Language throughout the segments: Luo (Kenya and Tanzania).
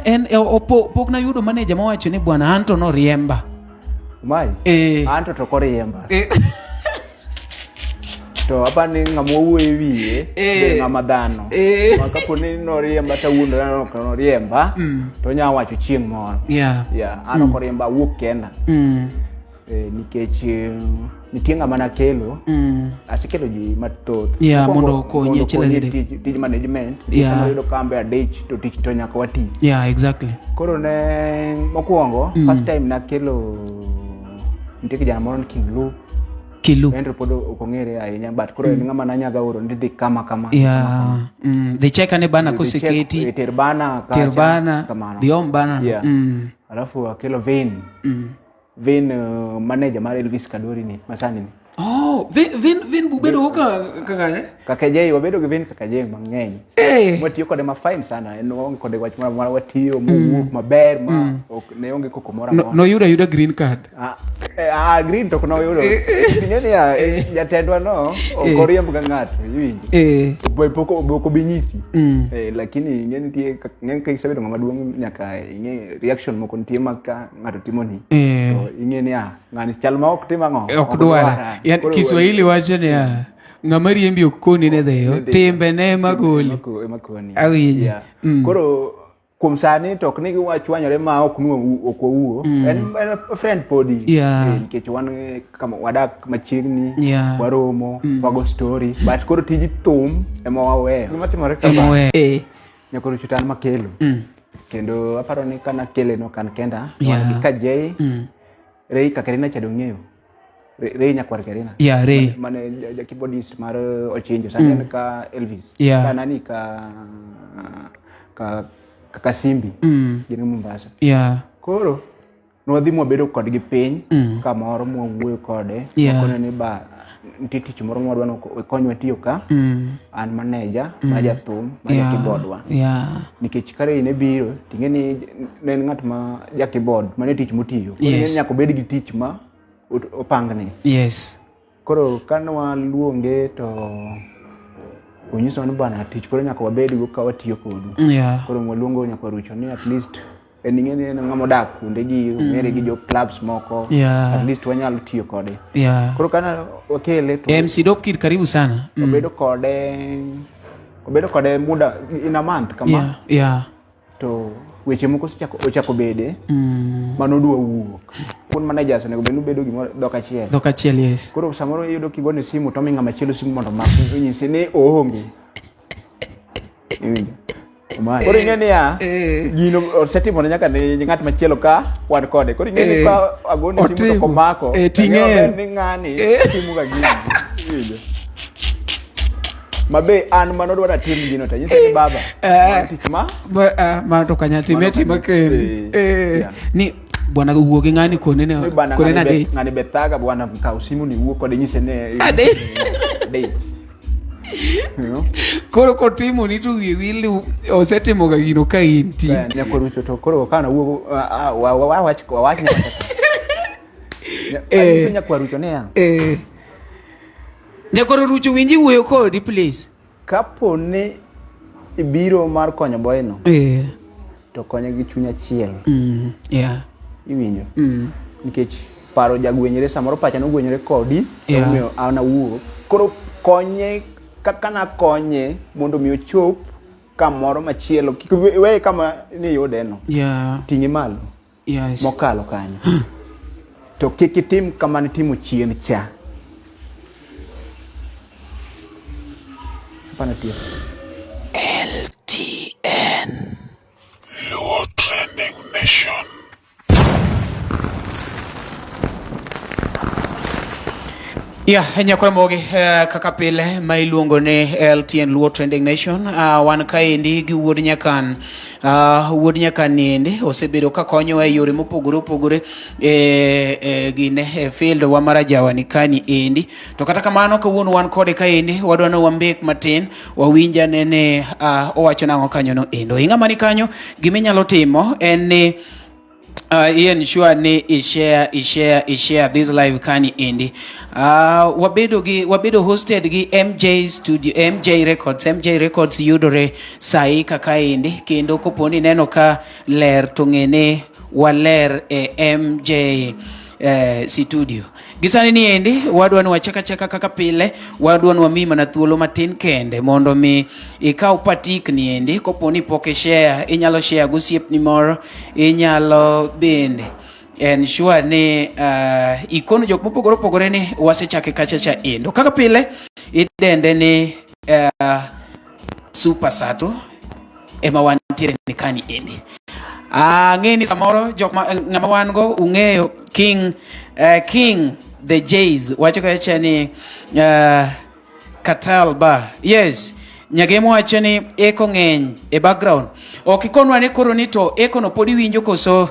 en e, opo, pok nayudo manager mowacho ni bwana anto noriemba. Mai. Eh. Anto to koriemba. Eh. To apa ni ng'ama wawuoyo e wiye Eh. be ng'ama dhano. Eh. Ma kapo ni noriemba tawuondora ni ok noriemba to onya wacho chieng' moro. Yeah. Yeah, an ok oriemba awuok kenda. Eh, nikech nitie ng'ama nakelo asekelo ji mathoth Yeah, Mokwongo, mondo okonyi mondo achiel okonyi e adek. tij management nikech sama oyudo kambe adich to tich to nyaka wati Yeah, exactly. koro ne mokwongo first time nakelo nitie kijana moro ni King Lu Kilu. en to pod ok ong'ere ahinya but koro en ng'ama nanyaga oro ni dhi kama kama Yeah. Dhi check ane bana Dhi check, koseketi. eh, ter bana kacha, Ter bana. kamano Dhi om bana. Yeah. Alafu akelo Vin Vin manager mar Elvis Kadori ni masani ni Oh, Vin Vin Vin bubedo go ka kaka ne? Kaka Jay wabedo gi Vin kaka Jay mang'eny. Eh. Watiyo kode ma fine sana, en waonge kode wach moro amora watiyo mowuok maber ma ok ne onge koko moro No, amora. noyudo ayuda green card. Ah, green to ok noyudo. Ing'e niya, jatendwa no ok oriemb ga ng'ato, iwinjo. Be pok be ok obi nyisi. Lakini ing'e nitie ing'e ka isebedo ng'ama duong' nyaka ing'e reaction moko nitie ma ka ng'ato timoni. To ing'e niya, ng'ani chal ma ok tim ang'o? Ok dwara. Yani Kiswahili wacho niya, ng'ama riembi ok koni ne dhiyo, timbe ne ema goli. Ema koni. Awinjo. Yeah. Koro kuom sani to ok ni wachwanyore ma ok nuo ok wawuo. En friend podi. Yeah. Nikech wan kama wadak machiegni, Yeah. waromo, wago story, but koro tij thum ema waweyo. Gima timore Ema kama weyo. nyakoro chutan makelo. Kendo aparo ni kana kele no kan kenda, Yeah. wan gi Kajei, Ray Kakerina cha dong'eyo. Ray nyakwar Kerina. Yeah, Ray. Mane ja keyboardist mar Ochinjo, sani en ka Elvis. Yeah. Ka nani ka ka Kasimbi. Gin Mombasa. Yeah. Koro nwadhi mwabedo kodgi piny kamoro mwawuoyo kode. Yeah. Wakone ni ba nitie tich moro mwadwa ni okonywa tiyo ka. An manager, ma jathum, ma ja keyboard wa. Yeah. Nikech ka Ray ne biro, ting'e ni ne en ng'at ma ja keyboard, mane tich motiyo. Koro Yes. nyaka obed gi tich ma opangne. Yes. Koro ka nwaluonge to onyisowa ni bwana tich koro nyaka wabedgo ka watiyo kodu. Yeah. Koro waluongo nyaka warucho ni at least en ing'e ni en ng'ama odak kuonde gi ong'ere gi jo clubs moko. Yeah. At least wanyalo tiyo kode. Yeah. Koro kana wakele to MC Dopkid karibu sana. Wabedo kode muda in a month kama. Yeah. Yeah. To weche moko ochako bede mano dwa wuok. Un managers onego bed ni ubedo gimoro dhok achiel. Dhok achiel, yes. Koro samoro iyudo kigone simu to mi ng'ama chielo simu mondo omak onyisi ni oonge. Iwinjo? Omae. Koro ing'e niya, gino osetimone nyaka ne ng'at machielo ka wan kode. Koro ing'e ni ka agone simu to Otimo. komako, Ting'eyo. to ing'e ni ng'ani timo ga gini. Iwinjo? Ma be an mano dwaro atim gino to anyise ni baba, mano tich ma Ma to kanya time Mano tima kanya. kendi. Yeah. Ni bwana wuo gi ng'ani kone ne Ni bana kone ng'ani na be ng'ani be thaga bwana kaw simu ni wuo kode nyise ni Adich. Adich. You know? Koro kotimo ni to wiye wil ni osetimo ga gino ka intie. Nyakoro to koro kana wuo wawach wawach nyaka. Nyakwar Rucho niya. Nyakwar Rucho winji wuoyo kodi please. Kapo ni ibiro mar konyo boyno, to konye gi chuny achiel. Yeah. Iwinjo? Nikech paro jagwenyre samoro pacha nogwenyore kodi, Yeah. omiyo an awuok. Koro konye kaka nakonye mondo mi ochop kamoro machielo, kik iweye kama niyudeno. Yeah. Ting'e malo. Yes. Mokalo kanyo. To kik itim kama nitimo chien cha. Hapana tiyo. LTN. Luo Trending Nation. Ya, nyakwar Mogi, kaka pile ma iluongo ni LTN Luo Trending Nation, wan kaendi gi wuod Nyakan. Wuod Nyakan niendi osebedo ka konyowa e yore mopogore opogore e gine e field wa mar ajawa ni kani endi. To kata kamano kawuono wan kode kaendi, wadwa ni wambek matin, wawinj ane ni owacho nang'o kanyo no endo. Ing'ama ni kanyo, gima inyalo timo en ni I ensure ni i-share, i-share, i-share this live kani endi. Wabedo gi, wabedo hosted gi MJ Studio, MJ Records. MJ Records yudore sahi kaka endi, kendo kopo ni neno ka ler to ng'ene waler e MJ studio. Gisani ni endi wadwa ni wachak achaka kaka pile, wadwa ni wamiyi mana thuolo matin kende mondo mi ikaw patik ni endi. Kopo ni pok i-share, inyalo share gi osiepni moro, inyalo bende ensure ni ikono jok mopogore opogore ni wasechake kacha cha endo. Kaka pile idende ni Super Sato ema wantiere ni kani endi. Ang'e ni samoro jok ma ng'ama wan go ung'eyo King, King the Jays wacho kacha ni Katal ba. Yes. Nyagemo wacho ni eko ng'eny e background. Ok ikonwa ni koro ni to eko no pod iwinjo koso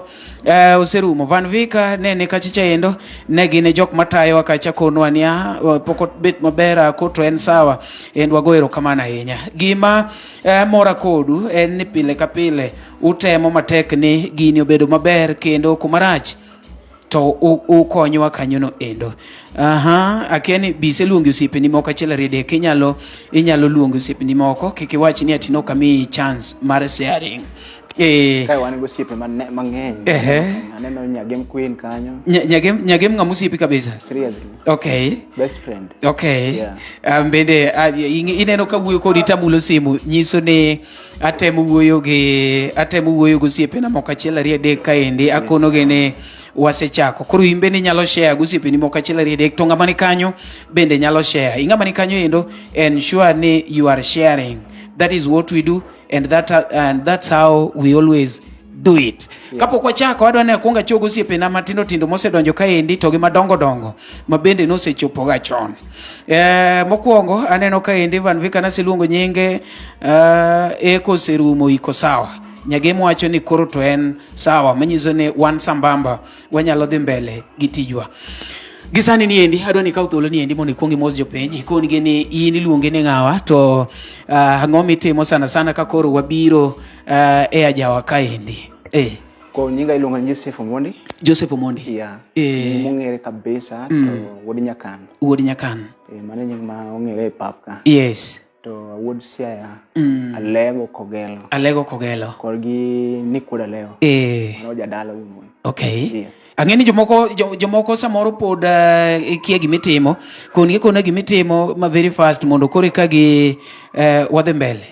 oserumo. Van Vika ne ni kacha endo ne gin e jok matayowa kacha konwa ni pok obet maber ko to en sawa. En wago erokamano ahinya. Gima mora kodu en ni pile ka pile utemo matek ni gini obedo maber kendo kumarach to ukonyowa kanyono endo. Aha, akia ni bise luongi osiepeni moko achiel ariyo adek, inyalo luongo osiepeni moko, kik iwach ni ati nok amiyi chance mar sharing. Kae wan gi osiepe mang'eny. Aneno Nyagem Queen kanyo. Nyagem ng'ama osiepi kabisa. Seriously. Okay. Best friend. Okay. Yeah. Bende ineno ka wuoyo kodi tamulo simu nyiso ni atemo wuoyo gi osiepena moko achiel ariyo adek kaendi akonogi ni wasechako. Koro in bende inyalo share gi osiepeni moko achiel ariyo adek to ng'ama ni kanyo bende nyalo share. Ing'ama ni kanyo endo ensure ni you are sharing. That is what we do and that's how we always do it. Kapok wachako adwa ni akwong achog osiepena matindo tindo mosedonjo kaendi to gi madongo dongo ma bende nosechopo ga chon. Mokwongo aneno kaendi Van Vika naseluongo nyinge, eko oserumo iko sawa. Nyagemo wacho ni koro to en sawa, manyiso ni wan sambamba wanyalo dhi mbele gi tijwa. Gi sani ni endi adwa ni ikaw thuolo ni endi mondo ikuong imos jopiny, ikon-gi ni in iluongi ni ng'awa to ang'o mitimo sana sana ka koro wabiro e ajawa kaendi. Ko nyinga iluongo ni Joseph Omondi. Joseph Omondi. Yeah. Mong'ere kabisa to wuod Nyakan. Wuod Nyakan. Mano nying ma ong'ere e pap ka. Yes. To wuod Siaya. Alego Kogelo. Alego Kogelo. Korgi Nick wuod Alego. Mano jadala wuon. Okay. Yes. Ang'e ni jomoko samoro pod ikia gimitimo, kon gi kona gimitimo ma very fast mondo koro eka gi wadhi mbele.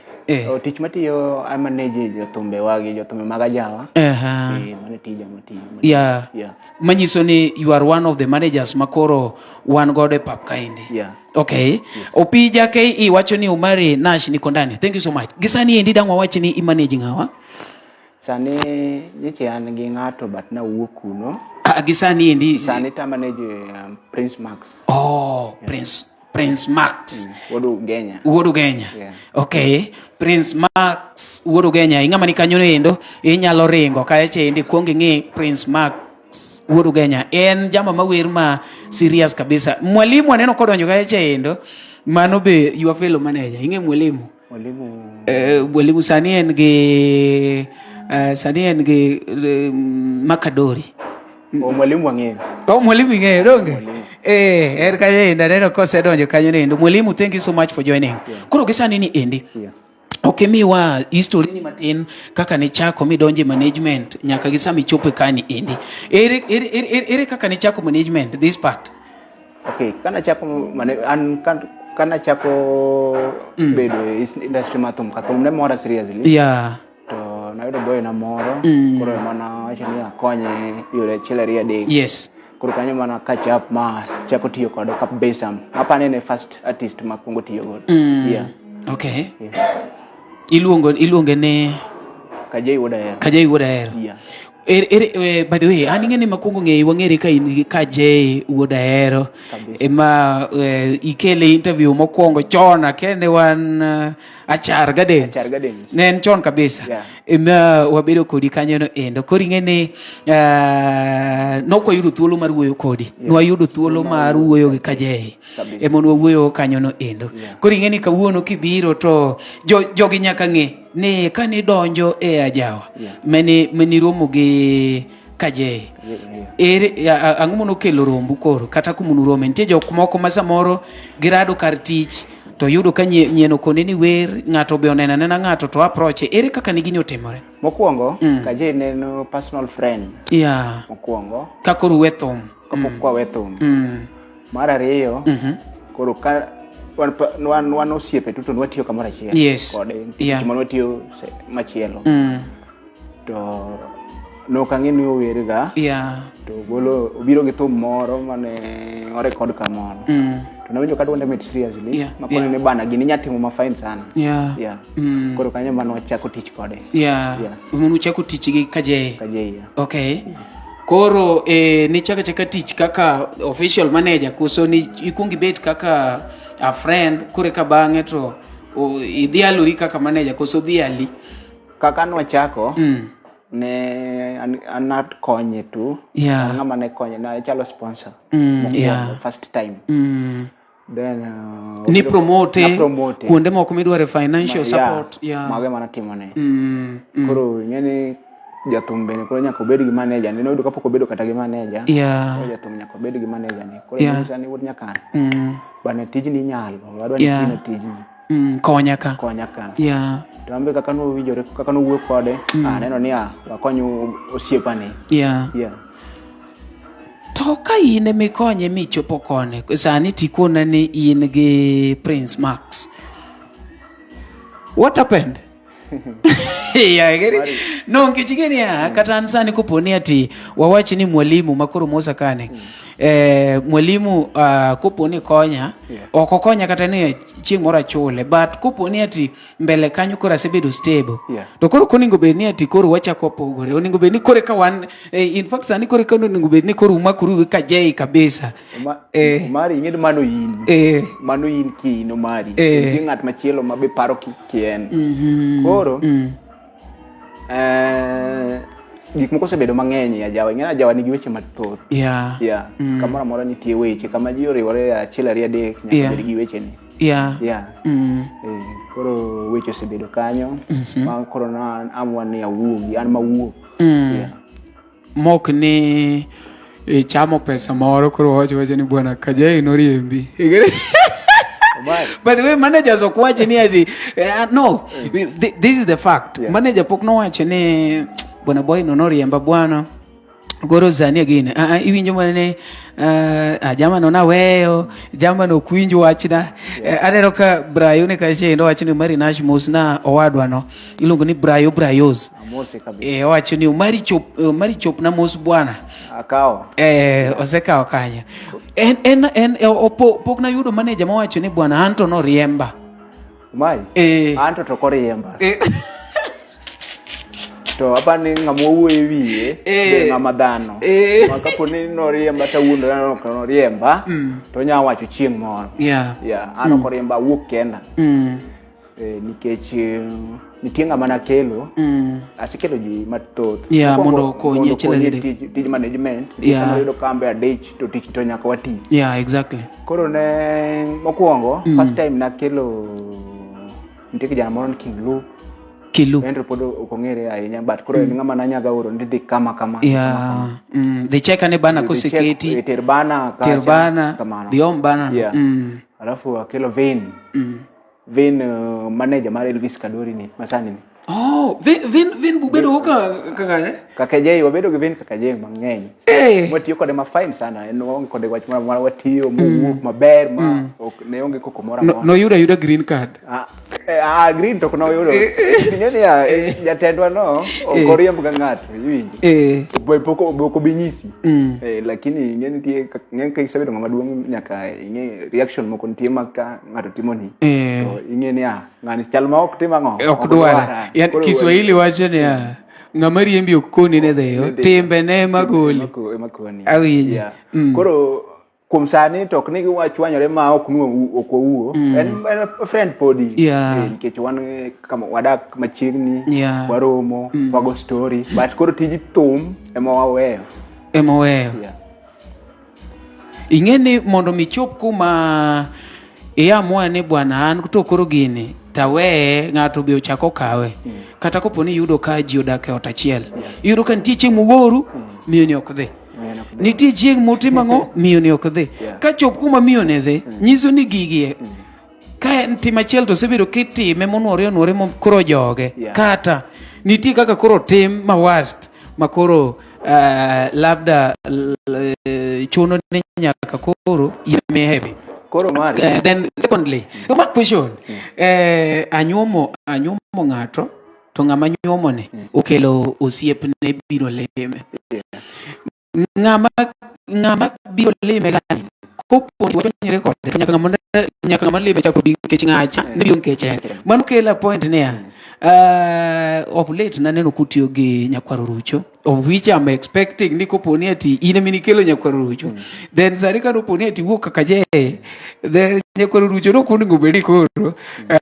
Oh, tich matiyo a manage jothumbe wagi, jothumbe mag ajawa. Mano e tija matiyo. Yeah. Yeah. Manyiso ni you are one of the managers makoro wan godo e pap kaendi. Yeah. Okay. Yes. Opija KE wacho ni Omari Nash niko ndani. Thank you so much. Gisani endi dang' wawach ni i manage ng'awa? Sani nyiche an gi ng'ato but nawuok kuno. Gisani endi. Sani ta manage Prince Max. Oh, Yeah. Prince Max. Wuod Ugenya. Wuod Ugenya. Yeah. Okay. Prince Max Wuod Ugenya. Ing'ama ni kanyo endo inyalo ringo kaeche endi kuong ing'i Prince Max Wuod Ugenya. En jama mawer ma serious kabisa. Mwalimu aneno kodonjo kaeche endo. Mano be your fellow manager. Ing'e mwalimu? Mwalimu. Mwalimu sani en gi Makadori. Oh, mwalimu ang'eyo. Oh, mwalimu ing'eyo donge? Mwalimu. En kanyo endo aneno kosedonjo kanyo endo. Mwalimu, thank you so much for joining. Yeah. Koro gi sani ni endi. Yeah. Ok imiwa history ni matin kaka nichako midonje management nyaka gi sama ichopo kani endi. Ere kaka nichako management this part? Okay, kana chako an kana chako bedo e industry mar thum ka thum ne mora seriously. Yeah. To nayudo boy na moro, koro mana wacho ni akonye yore achiel ariyo adek. Yes. Koro kanyo mana catch up ma chako tiyo kode kabisa. Apani ne first artist ma kuongo tiyo godo. Yeah. Okay. Yeah. Iluonge ni Kajei Wuod Ahero. Kajei Wuod Ahero. Yeah. By the way, an ing'e ni makwongo ng'eyi wang'ere ka in gi Kajei Wuod Ahero. Kabisa. Ema ikele interview mokwongo chon akia ne wan Achar Gardens. Achar Gardens. Ne en chon kabisa. Yeah. Ema wabedo kodi kanyo no endo. Koro ing'e ni nok wayudo thuolo mar wuoyo kodi. Yeah. Nwayudo thuolo mar wuoyo gi Kajei. Kabisa. Ema nwawuoyo kanyo no endo. Yeah. Koro ing'e ni kawuono kibiro to jogi nyaka ng'e ni kane idonjo e ajawa Yeah. mane romo gi Kajei. Ere ang'o manokelo rombu koro kata kuma nurome? Nitie jok moko ma samoro girado kar tich to yudo ka nyien okone ni wer, ng'ato be oneno anena ng'ato to approach. Ere kaka ne gini otimore? Mokwongo, Kajei ne en personal friend. Mokwongo. Ka koro uwe thum. Kapok kwawe thum. Mar ariyo, koro ka wan osiepe tu to nwatiyo kamoro achiel. Kode. Tich ma nwatiyo machielo. To nok ang'e ni ower ga. To golo obiro gi thum moro mane orekod kamoro. To nawinjo ka duonde mit seriously. Makone ni bana gini nya timo ma fine sana. Koro kanyo mane wachako tich kode. Mane uchako tich gi Kajei. Kajei, yeah. Okay. Koro nichako achaka tich kaka official manager koso ni ikuong ibet kaka a friend koro eka bang'e to idhialori kaka manager koso dhiali? Kaka nwachako, ne an akonye tu. An ng'ama ne konye, ne achalo sponsor. Mokwongo, first time. Then, Ni promote, na promote. kuonde moko midware financial support. Mago ema natimone. Koro ing'e ni jathum bende koro nyaka obed gi manager. Ne noyudo kapok obedo kata gi manager. Koro jathum nyaka obed gi manager ni. Koro nyisa ni wuod Nyakan. Bana tijni inyalo, wadwa ni tine tijni. Konya ka. Konya ka. To an be kaka nowinjore, kaka nowuoyo kode, aneno ni, wakony osiepani. To ka in ema ikonye michopo koni, sani tikona ni in gi Prince Max. What happened? Yeah, get it? No, nikech ing'e niya, kata an sani kopo ni ati wawach ni mwalimu makoro Musa kane. Mwalimu kopo ni konya, ok okonya kata ni chieng' moro achule, but kopo ni ati mbele kanyo koro asebedo stable. To koro ok onego bed ni ati koro wachako wapogore. Onego bed ni koro eka wan, in fact sani koro eka onego bed ni koro umakoru gi Kajei kabisa. Omari, ing'e ni mano in. Mano in ki in Omari. Nitie ng'at machielo ma be paro ki en. Koro, gik moko osebedo mang'eny e ajawa. Ing'e ni ajawa nigi weche mathoth. Kamoro amora nitie weche. Kama ji oriwore achiel ariyo adek nyaka bed gi weche ni. Koro weche osebedo kanyo. Ma koro na amua ni awuogi, an mawuok. Mok ni ichamo pesa moro koro wacho wacho ni bwana Kajei noriembi. By the way, managers ok wach ni ati, no, this is the fact. Manager pok nowacho ni bwana boy no noriemba bwana. Koro sani again, iwinjo mana ni, jama no naweyo, jama no ok winj wachna. Aneno ka Brayo ne kacha endo wacho ni Omari Nash mos na owadwa no. Iluongo ni Brayo Brayos. Amose kabisa. Owacho ni Omari chop, Omari chop na mos bwana. Akawo. Osekawo kanyo. Pok nayudo manager mawacho ni bwana anto noriemba. Omari? Anto to koriemba. To apa ni ng'ama owuoyo e wiye, be ng'ama dhano. Ma kapo ni noriemba to awuondora ni ok noriemba, to onya wacho chieng' moro. An ok oriemba, awuok kenda. Nikech nitie ng'ama nakelo, asekelo ji mathoth. Mokwongo, Mondo okonyi mondo achiel okonyi e adek. tij management, nikech sama oyudo kambe adich to tich to nyaka wati. Koro ne mokwongo, first time nakelo nitie kijana moro ni King Lu. Kilu. En to pod ok ong'ere ahinya, but koro en ng'ama nanyaga oro ni dhi kama kama, dhi kama kama. Dhi check ane bana Dhi koseketi. check, ter bana kacha, Ter bana, kamano. dhi om bana. Alafu akelo Vin. Vin, manager mar Elvis Kadori ni, masani ni. Oh, Vin bubedo go kaka ne? Kaka Jay, wabedo gi Vin kaka Jay mang'eny. Watiyo kode ma fine sana, en waonge kode wach moro amora, watiyo mowuok maber ma ok ne onge koko moro amora. Noyudo ayuda green card. Green to ok noyudo. Ing'e niya, jatendwa no, ok oriemb ga ng'ato, iwinjo? Be pok be ok obi nyisi. Lakini ing'e nitie ing'e ka isebedo ng'ama duong' nyaka ing'e reaction moko nitie ma ka ng'ato timoni. To ing'e niya, ng'ani chal ma ok tim ang'o? Ok Ok dwar. dwara. Koro Kiswahili wacho niya, ng'ama riembi ok koni ne dhiyo, Ne dhiyo. timbe ne ema goli. Ema koni. Awinjo. Koro kuom sani to ok ni wachwanyore ma ok nuo, ok wawuo. En friend podi. Nikech wan kama wadak machiegni, waromo, wago story, but koro tij thum ema waweyo. Ema waweyo. Ing'e ni mondo mi chop kuma iamua ni bwana an to koro gini taweye ng'ato be ochak okawe. Kata kopo ni iyudo ka ji odak e ot achiel. Iyudo ka nitie chieng' mugoru, Miyo ni ok dhi. Miyo ok dhi. Nitie chieng' motimo ang'o? Miyo ni ok dhi. Yeah. Ka chop kuma miyo ne dhi, nyiso ni gigi e. Ka en tim achiel to osebedo kitime monwore onwore mo koro joge. Yeah. Kata nitie kaka koro tim ma worst ma koro labda chuno ni nyaka koro yeme heavy. Koro mari. Then secondly, my question, anyuomo ng'ato to ng'ama nyuomo ni okelo osiepne biro lime. Ng'ama biro lime gani kopo ni wachonyre kode to nyaka ng'ama lime chako bi nikech ng'acha ne biro nikech en. Mano kela point niya, of late naneno kutiyo gi nyakwar Orucho, of which I'm expecting ni kopo ni ati in ema nikelo nyakwar Orucho, then sani ka nopo ni ati wuok kaka je, then nyakwar Orucho nok onego bed ni koro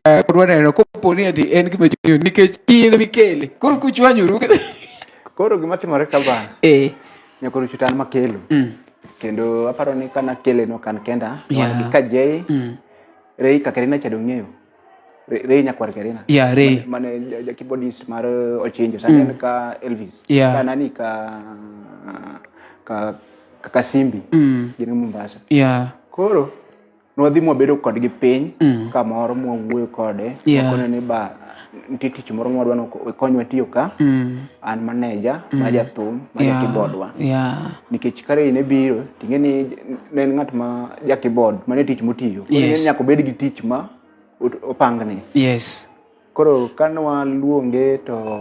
odwa neno kopo ni ati en gima chuny nikech in ema ikele. Koro kuchwanyoru. Koro gima timore ka ba, nyakwar Orucho to an makelo. Kendo aparo ni kana kele no kan kenda, wan gi Kajei, Rei Kakerina cha dong' ng'eyo. Rei nyakwar Kerina. Yeah, Rei. Mane ja keyboardist mar Ochinjo, sani en ka Elvis. Yeah. Ka nani ka Kasimbi. Gin Mombasa. Yeah. Koro nwadhi mwabedo kodgi piny kamoro mwawuoyo kode. Yeah. Wakone ni ba nitie tich moro mwadwa ni okonywa tiyo ka. An manager, ma jathum, ma ja keyboard wa. Yeah. Nikech ka Rei ne biro, ting'e ni ne en ng'at ma ja keyboard, mane tich motiyo. Koro Yes. nyaka obed gi tich ma opangne. Yes. Koro ka nwaluonge to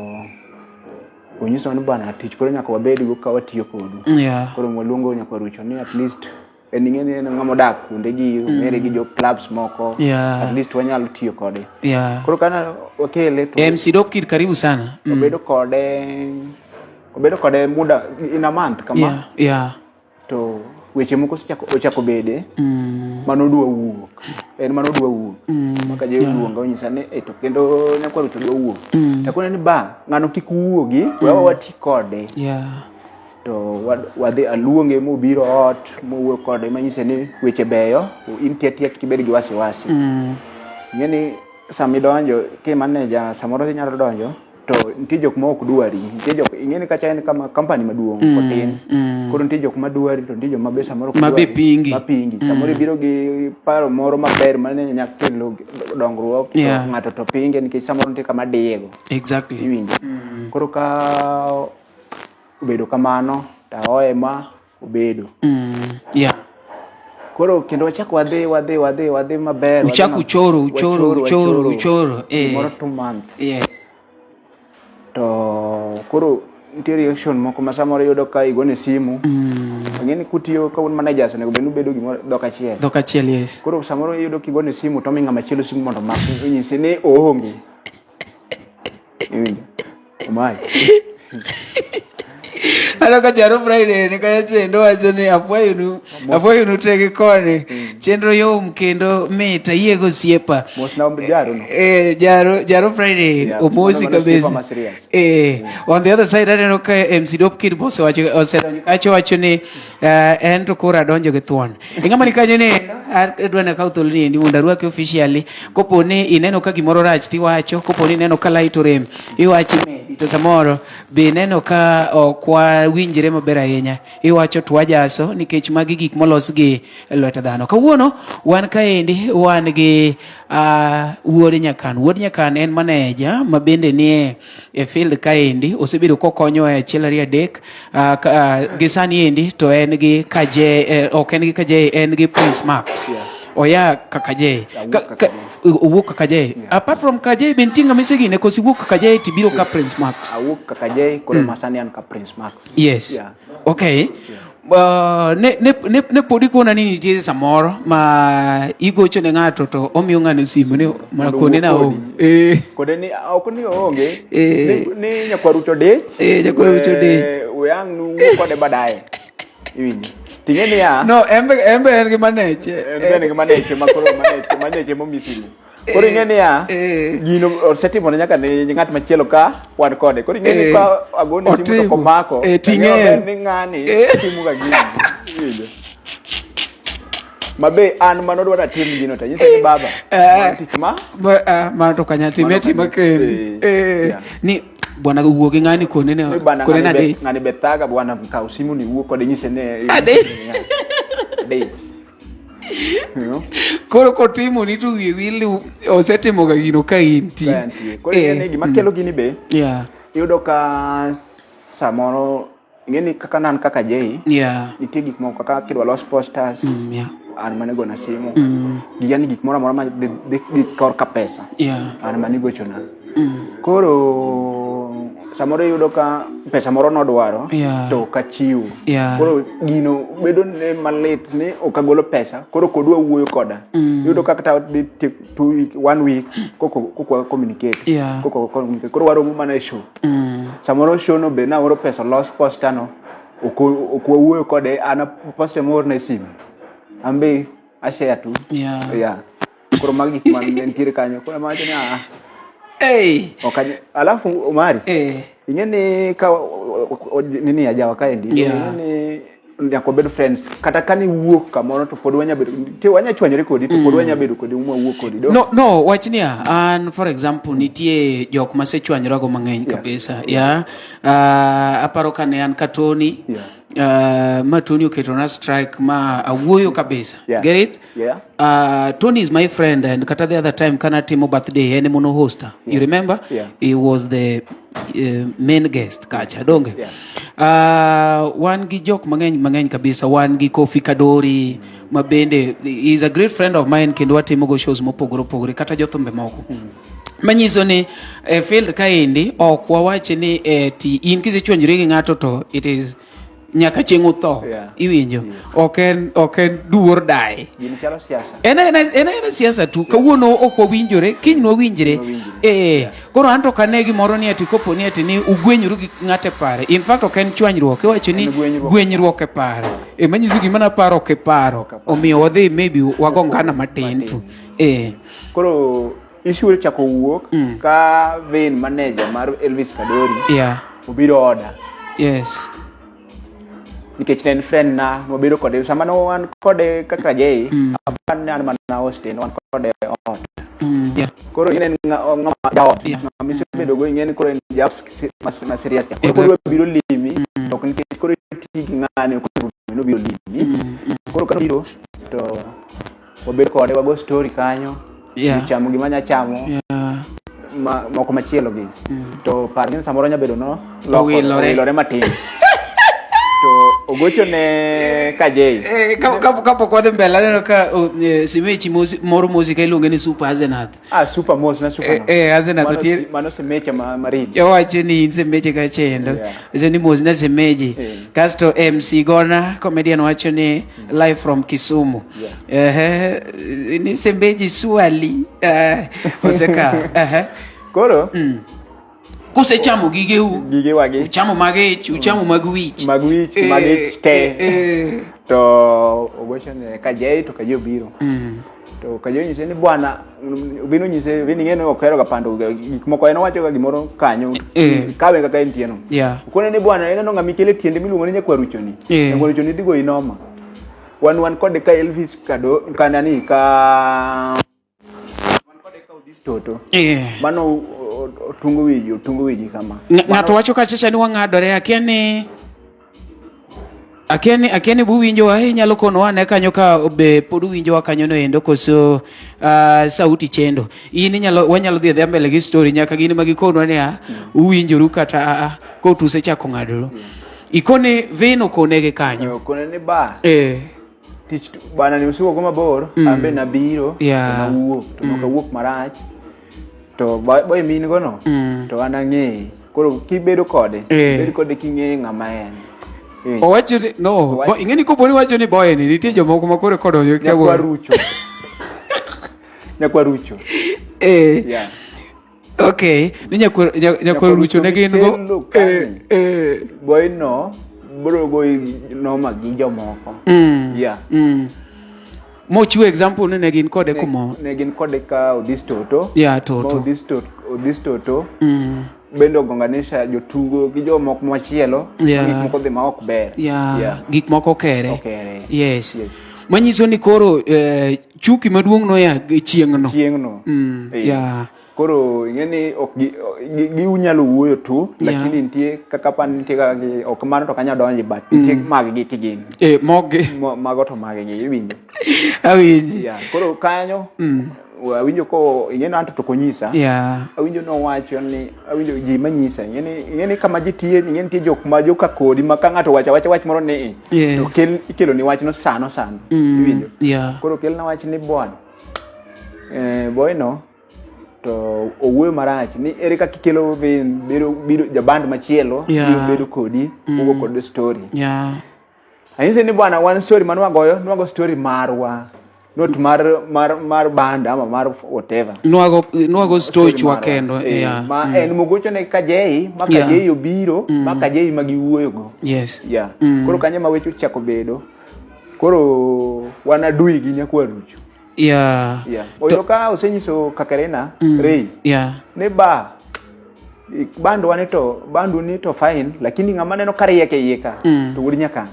onyisowa ni bana tich koro nyaka wabedgo ka watiyo kodu. Yeah. Koro mwaluongo nyakwar Rucho ni at least en ing'e ni en ng'ama odak kuonde gi, ong'ere gi jo clubs moko. Yeah. At least wanyalo tiyo kode. Yeah. Koro kana wakele to MC Dope Kid karibu sana. Obedo kode muda in a month kama. Yeah, yeah. To weche moko ochako bede, mano dwa wuok. En mano dwa wuok. Maka je oluonga onyisa ni, to kendo nyakwar Rucho dwa wuok. To akone ni ba, ng'ano kik wuogi, we wati kode. Yeah. To wadhi aluonge mobiro ot, mowuoyo kode, manyise ni weche beyo, in tia tia kik ibed gi wasiwasi. Ing'e ni sama idonjo, ki manager samoro inyalo donjo, to nitie jok ma ok dwari, nitie jok, ing'e ni kacha en kama company maduong', otin. Koro nitie jok ma dwari, to nitie jok ma be samoro ok Ma be dwari, pingi. ma pingi. Samoro ibiro gi paro moro maber mane nyalo kelo dongruok, to Yeah. ng'ato to pinge nikech samoro nitie kama diyego. Exactly. Iwinjo. Koro ka obedo kamano, to aoye ma obedo. Yeah. Koro kendo wachako wadhi, wadhi, wadhi, wadhi maber, wadhi Uchako uchoro, uchoro, wachoro, uchoro, wachoro. uchoro, eh. Gimoro 2 months. Yes. To koro nitie reaction moko ma samoro iyudo ka igone simu. Ing'e ni kutiyo ka un managers onego bed ni ubedo gimoro dhok achiel. Dhok achiel, yes. Koro samoro iyudo kigone simu to omi ng'ama chielo simu mondo omak, onyisi ni oonge. Iwinjo? Omae. Aneno ka Jaro Friday ni kacha chendo wacho ni afwayonu tege koni. Chenro yom kendo mit, ayie go osiepa. Mos na Jaro no. Jaro Friday, Yeah, omosi mano osiepa kabisa. ma serious. On the other side aneno ka MC Dope Kid bose wacho, osedonjo kacha wacho ni en to koro adonjo gi thuon. Ing'ama ni kanyo ni adwa ni akaw thuolo ni endi mondo arwaki officially. Kopo ni ineno ka gimoro rach tiwacho, kopo ni ineno ka light orem iwacho imedi, to samoro be ineno ka ok wawinjre maber ahinya iwacho to wajaso, nikech magi gik molos gi lwet dhano. Kawuono wan kaendi wan gi Wuod Nyakan. Wuod Nyakan en manager ma bende nie e field kaendi, osebedo kokonyo e achiel ariyo adek, gi sani endi to en gi Kaje, ok en gi Kaje, en gi Prince Max. Yeah. Oya Kakaje. Awuok Kakaje. Owuok Kakaje. Yeah. Apart from Kaje, be nitie ng'ama isegine koso iwuok Kakaje tibiro ka Prince Max? Awuok Kakaje, koro masani an ka Prince Max. Yes. Yeah. Okay. Ne pod ikona ni nitie samoro ma igocho ne ng'ato to omiyo ng'ano simu ni mana Mondo kone na owuo onge. kodi. Kode ni ok ni oonge. Ni nyakwar Rucho dich. Nyakwar Rucho dich. We ang' nuwuo kode baadaye. Iwinjo. Ting'e niya. No, embe en gi maneche. En bende gi maneche ma koro maneche momi simu. Koro ing'e niya, gino osetimore nyaka ne ng'at machielo ka wan kode. Koro ing'e ni ka agone simu to Otimo. komako, to Ting'e. ang'eyo maber ni ng'ani timo ga gini. Iwinjo. Ma be an mano dwa natim gino to anyise ni baba, mano tich ma Mano to kanya time Mano tima kanya. kendi. Yeah. Ni Bwana wuo gi ng'ani kone ne Ni bana kone ng'ani nade. be ng'ani be thaga bwana kaw simu ni wuo kode nyise ni Ade. Ade. You know? Koro kotimo ni to wiye wil ni osetimo ga gino ka intie. Ka entie. Koro ing'e ni gima kelo gini be Yeah. iyudo ka samoro ing'e ni kaka nan kaka Jay nitie gik moko kaka kidwa los posters an mane gona simu gi yani gik moro amora ma dhi dhi korka pesa an mane igochona koro samoro iyudo ka pesa moro nodwaro to ok achiwo koro gino bedo ne malit ni ok agolo pesa koro ok odwa wuoyo koda iyudo ka kata dhi take 2 week 1 week koko koko communicate koko communicate koro waromo mana e show samoro show no be naoro pesa los poster no ok ok wawuoyo kode an poster moorna e simu an be ashare tu yeah koro magi gik ma ne nitiere kanyo koro amawacho ni ah Hey. ok alafu Omari ing'e ni ka nini ajawa kaendi ing'e ni nyaka wabed friends kata ka niwuok kamoro to pod wanya bedo nitie wanya chwanyore kodi to pod wanya bedo kodi mwawuok kodi do No, no, wach niya, an for example nitie jok masechwanyrago mang'eny kabisa. Yeah. Aparo ka ne an ka Tony. Ma Tony oketona strike ma awuoyo kabisa. Get it? Tony is my friend and kata the other time kana timo birthday en mono hosta. You remember? He was the main guest kacha donge. Wan gi jok mang'eny mang'eny kabisa wan gi Kofi Kadori ma bende is a great friend of mine kendo watimo go shows mopogore opogore kata jothumbe moko. Manyiso ni e field kaendi ok wawachi ni ti in kisechwanyori gi ng'ato to it is nyaka chieng' utho. Iwinjo? Ok en ok en duor die. Gini chalo siasa. En en en en siasa tu. Kawuono ok wawinjore, kiny nwawinjre. Nwawinjre. Koro an to ok ane gimoro ni ati kopo ni ati ni ugwenyoru gi ng'ato e pare. In fact ok en chwanyruok, iwacho ni En gwenyruok. gwenyruok e paro. Manyiso gima naparo ok iparo. Ok aparo. Omiyo wadhi maybe wago ngana matin tu. Koro issue ochako wuok ka Vin manager mar Elvis Kadori obiro oda. Nikech ne en friend na, wabedo kode sama ne wan kode kaka Jay, apani ne an mana Austin, wan kode ot. Koro ing'e ni ng'ama jaot, ng'ama isebedo go ing'e ni koro en jaot ma serious cha. Koro kodwa biro limi, to ok nikech koro iti gi ng'ani, ok onego bed ni obiro limi. Koro ka obiro to wabedo kode, wago story kanyo, chamo gima anya chamo, moko machielo gi. To par ni samoro nya bedo no Owilore. owilore matin. To ogocho ne Kajei. Kapok wadhi mbele aneno ka Simechi moro mosika iluonge ni Super Asenath. Super Mos na Super. Asenath otie. Mano Simeche ma Ridi. Owacho ni in Simeche ka chendo. Wacho ni mos na Simeji. Kasto MC Gona comedian wacho ni live from Kisumu. Ni Simeji swali. Oseka. Koro? Kusechamo gigeu. Gigewa gi. Uchamo mag ich, uchamo mag wich. Mag wich, mag ich te. To ogocho ne Kajei to Kajei obiro. To Kajei onyise ni bwana, Obino nyise, Obino ing'e ni ok ohero ga pando gik moko, en owacho ga gimoro kanyo, kawe kaka entie no. Okone ni bwana, ineno ng'ama ikele tiende miluongo ni Nyakwarucho ni. Nyakwarucho ni dhi goyi noma. Wan kode ka Elvis Kado, ka nani, ka wan kode ka Odhis Toto. Mano otungo wiji, otungo wiji kama. Ng'ato wacho kachacha ni wang'adore, akia ni akia ni buwinjowa, inyalo konowa ane kanyo ka be pod uwinjowa kanyo no endo koso sauti chendo. In inyalo, wanyalo dhi adhiya mbele gi story nyaka gin ma gikonwa niya, uwinjoru kata a, ko tusechako ng'adoru. Ikone Vin okone gi kanyo. Okone ni ba. Tich bana ni usiwo go mabor, an be nabiro, to nawuok, to nok awuok marach. To boy min go no, to an ang'eye. Koro kibedo kode, bed kode king'eyo ng'ama en. Owacho ni, no, Owacho bo, ing'e ni kopo ni wacho ni boy ni, nitie jomoko ma koro kodonjo kia Nyakwa wuon. Rucho. Nyakwa Rucho. Okay, ni nyakwa Rucho ne gin go. Mikelo kani. Boy no, bro goyi noma gi jomoko. Mochiwo example ni ne gin kode kumo. Ne gin kode ka Odhis Toto. Yeah, Toto. Ma Odhis Toto, Odhis Toto. Bende ogonganisha jotugo gi jomoko machielo. Gik moko dhi ma ok ber. Gik moko okere. Okere. Yes. Manyiso ni koro chuki maduong' noya chieng'no. Chieng'no. Koro ing'e ni ok ginyalo wuoyo tu, lakini nitie kaka pan nitie kaka ok mano to kanya donji but nitie mag gi kigin. Mogi. Mago to mag gi iwinjo. Awinji. Yeah. Koro kanyo awinjo ko ing'e ni anto to konyisa. Awinjo nowacho ni awinjo ji manyisa ing'e ni kama ji tiye ing'e nitie jok ma joka kodi ma ka ng'ato wacho awacha wach moro ni to kel ikelo ni wachno sano sano. Iwinjo. Koro kelna wach ni bwana. Boy no to owuoyo marach ni ere kaka ikelo biro jaband machielo biro bedo kodi ugo kod story. Anyise ni bwana wan story mane wagoyo nwago story marwa not mar band ama mar whatever. Nwago story chwa kendo. Ma en mogocho ne Kajei ma Kajei obiro ma Kajei ma giwuoyo go. Yes. Koro kanyo ma weche ochako bedo. Koro wan adui gi Nyakwarucho. Oyudo ka osenyiso Kakerena Ray. Ne ba bandwa ni to bandu ni to fine lakini ng'ama neno kariek e iye ka to wuod Nyakang.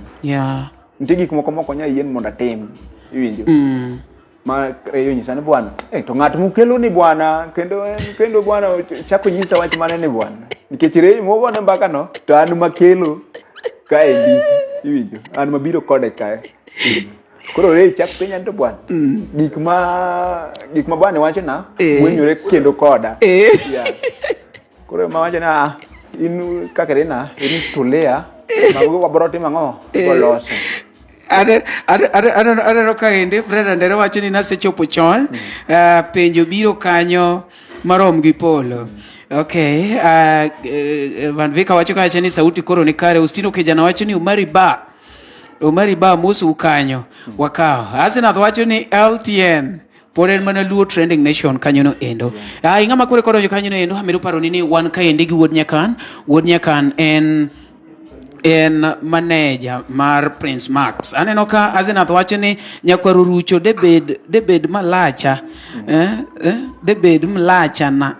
Nitie gik moko mok onyal yien mondo atim. Iwinjo? Ma Ray onyisa ni bwana, to ng'at mukelo ni bwana kendo bwana chako nyisa wach mane ni bwana. Nikech Ray mogone mbaka no to an makelo kaendi. Iwinjo? An mabiro kode kae. Koro Ray chak penja ni to bwana, gik ma bwana wacho na wenyore kendo koda. Koro ma wacho na in Kakerena, in tulia, mago wabro timo ang'o? Waloso. Aneno kaendi Fred Andere wacho ni nasechopo chon, penjo biro kanyo marom gi polo. Okay, Van Vika wacho kacha ni sauti koro ni kare. Ustino Kijana wacho ni Umari ba mosu kanyo wakawo. Asenath wacho ni LTN pod en mana Luo Trending Nation kanyo no endo. Ing'ama kore kodonjo kanyo no endo, amedo paro ni wan kaendi gi Wuod Nyakan. Wuod Nyakan en manager mar Prince Max. Aneno ka Asenath wacho ni Nyakwar Orucho debed malacha. Debed mlacha na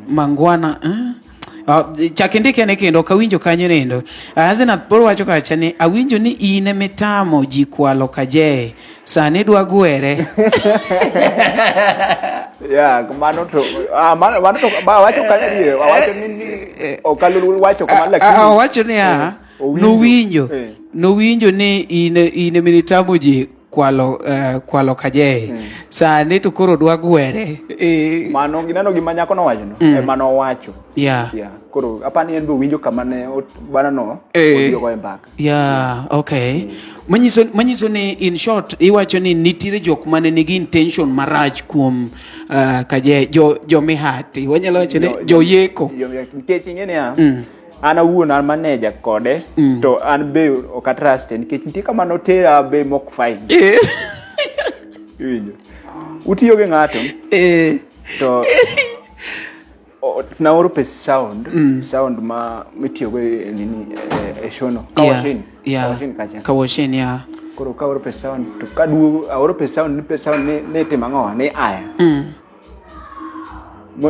mangwana. Chak indike ne kendo ok awinjo kanyo nendo. Asenath boro wacho kacha ni awinjo ni in emitamo ji kwalo Kajee. Sani dwa gwere. Mano to mano to ba wacho kanyo die, wacho ni ok alul wacho kamano lakini owacho niya, nowinjo ni in emitamo ji kwalo Kajee. Sani to koro dwa gwere. Mano gineno gima nyako nowacho no, ema nowacho. Koro apani en be owinjo kama ne bana no odhi ogoye mbaka. Okay. Manyiso ni in short iwacho ni nitiere jok mane nigi intention marach kuom Kajee, jo mihati. Wanyalo wacho ni jo yeko. Nikech ing'e niya, an awuon an manager kode to an be ok atrust nikech nitie kama notera be mok fine. Iwinjo? Utiyo gi ng'ato to naoro pes sound, sound ma mitiyogo e nini e show no. Kawashin. Kawashin kacha. Kawashin, yeah. Koro ka aoro pes sound to kaduogo aoro pes sound ni pes sound ni timo ang'o? Ni aya.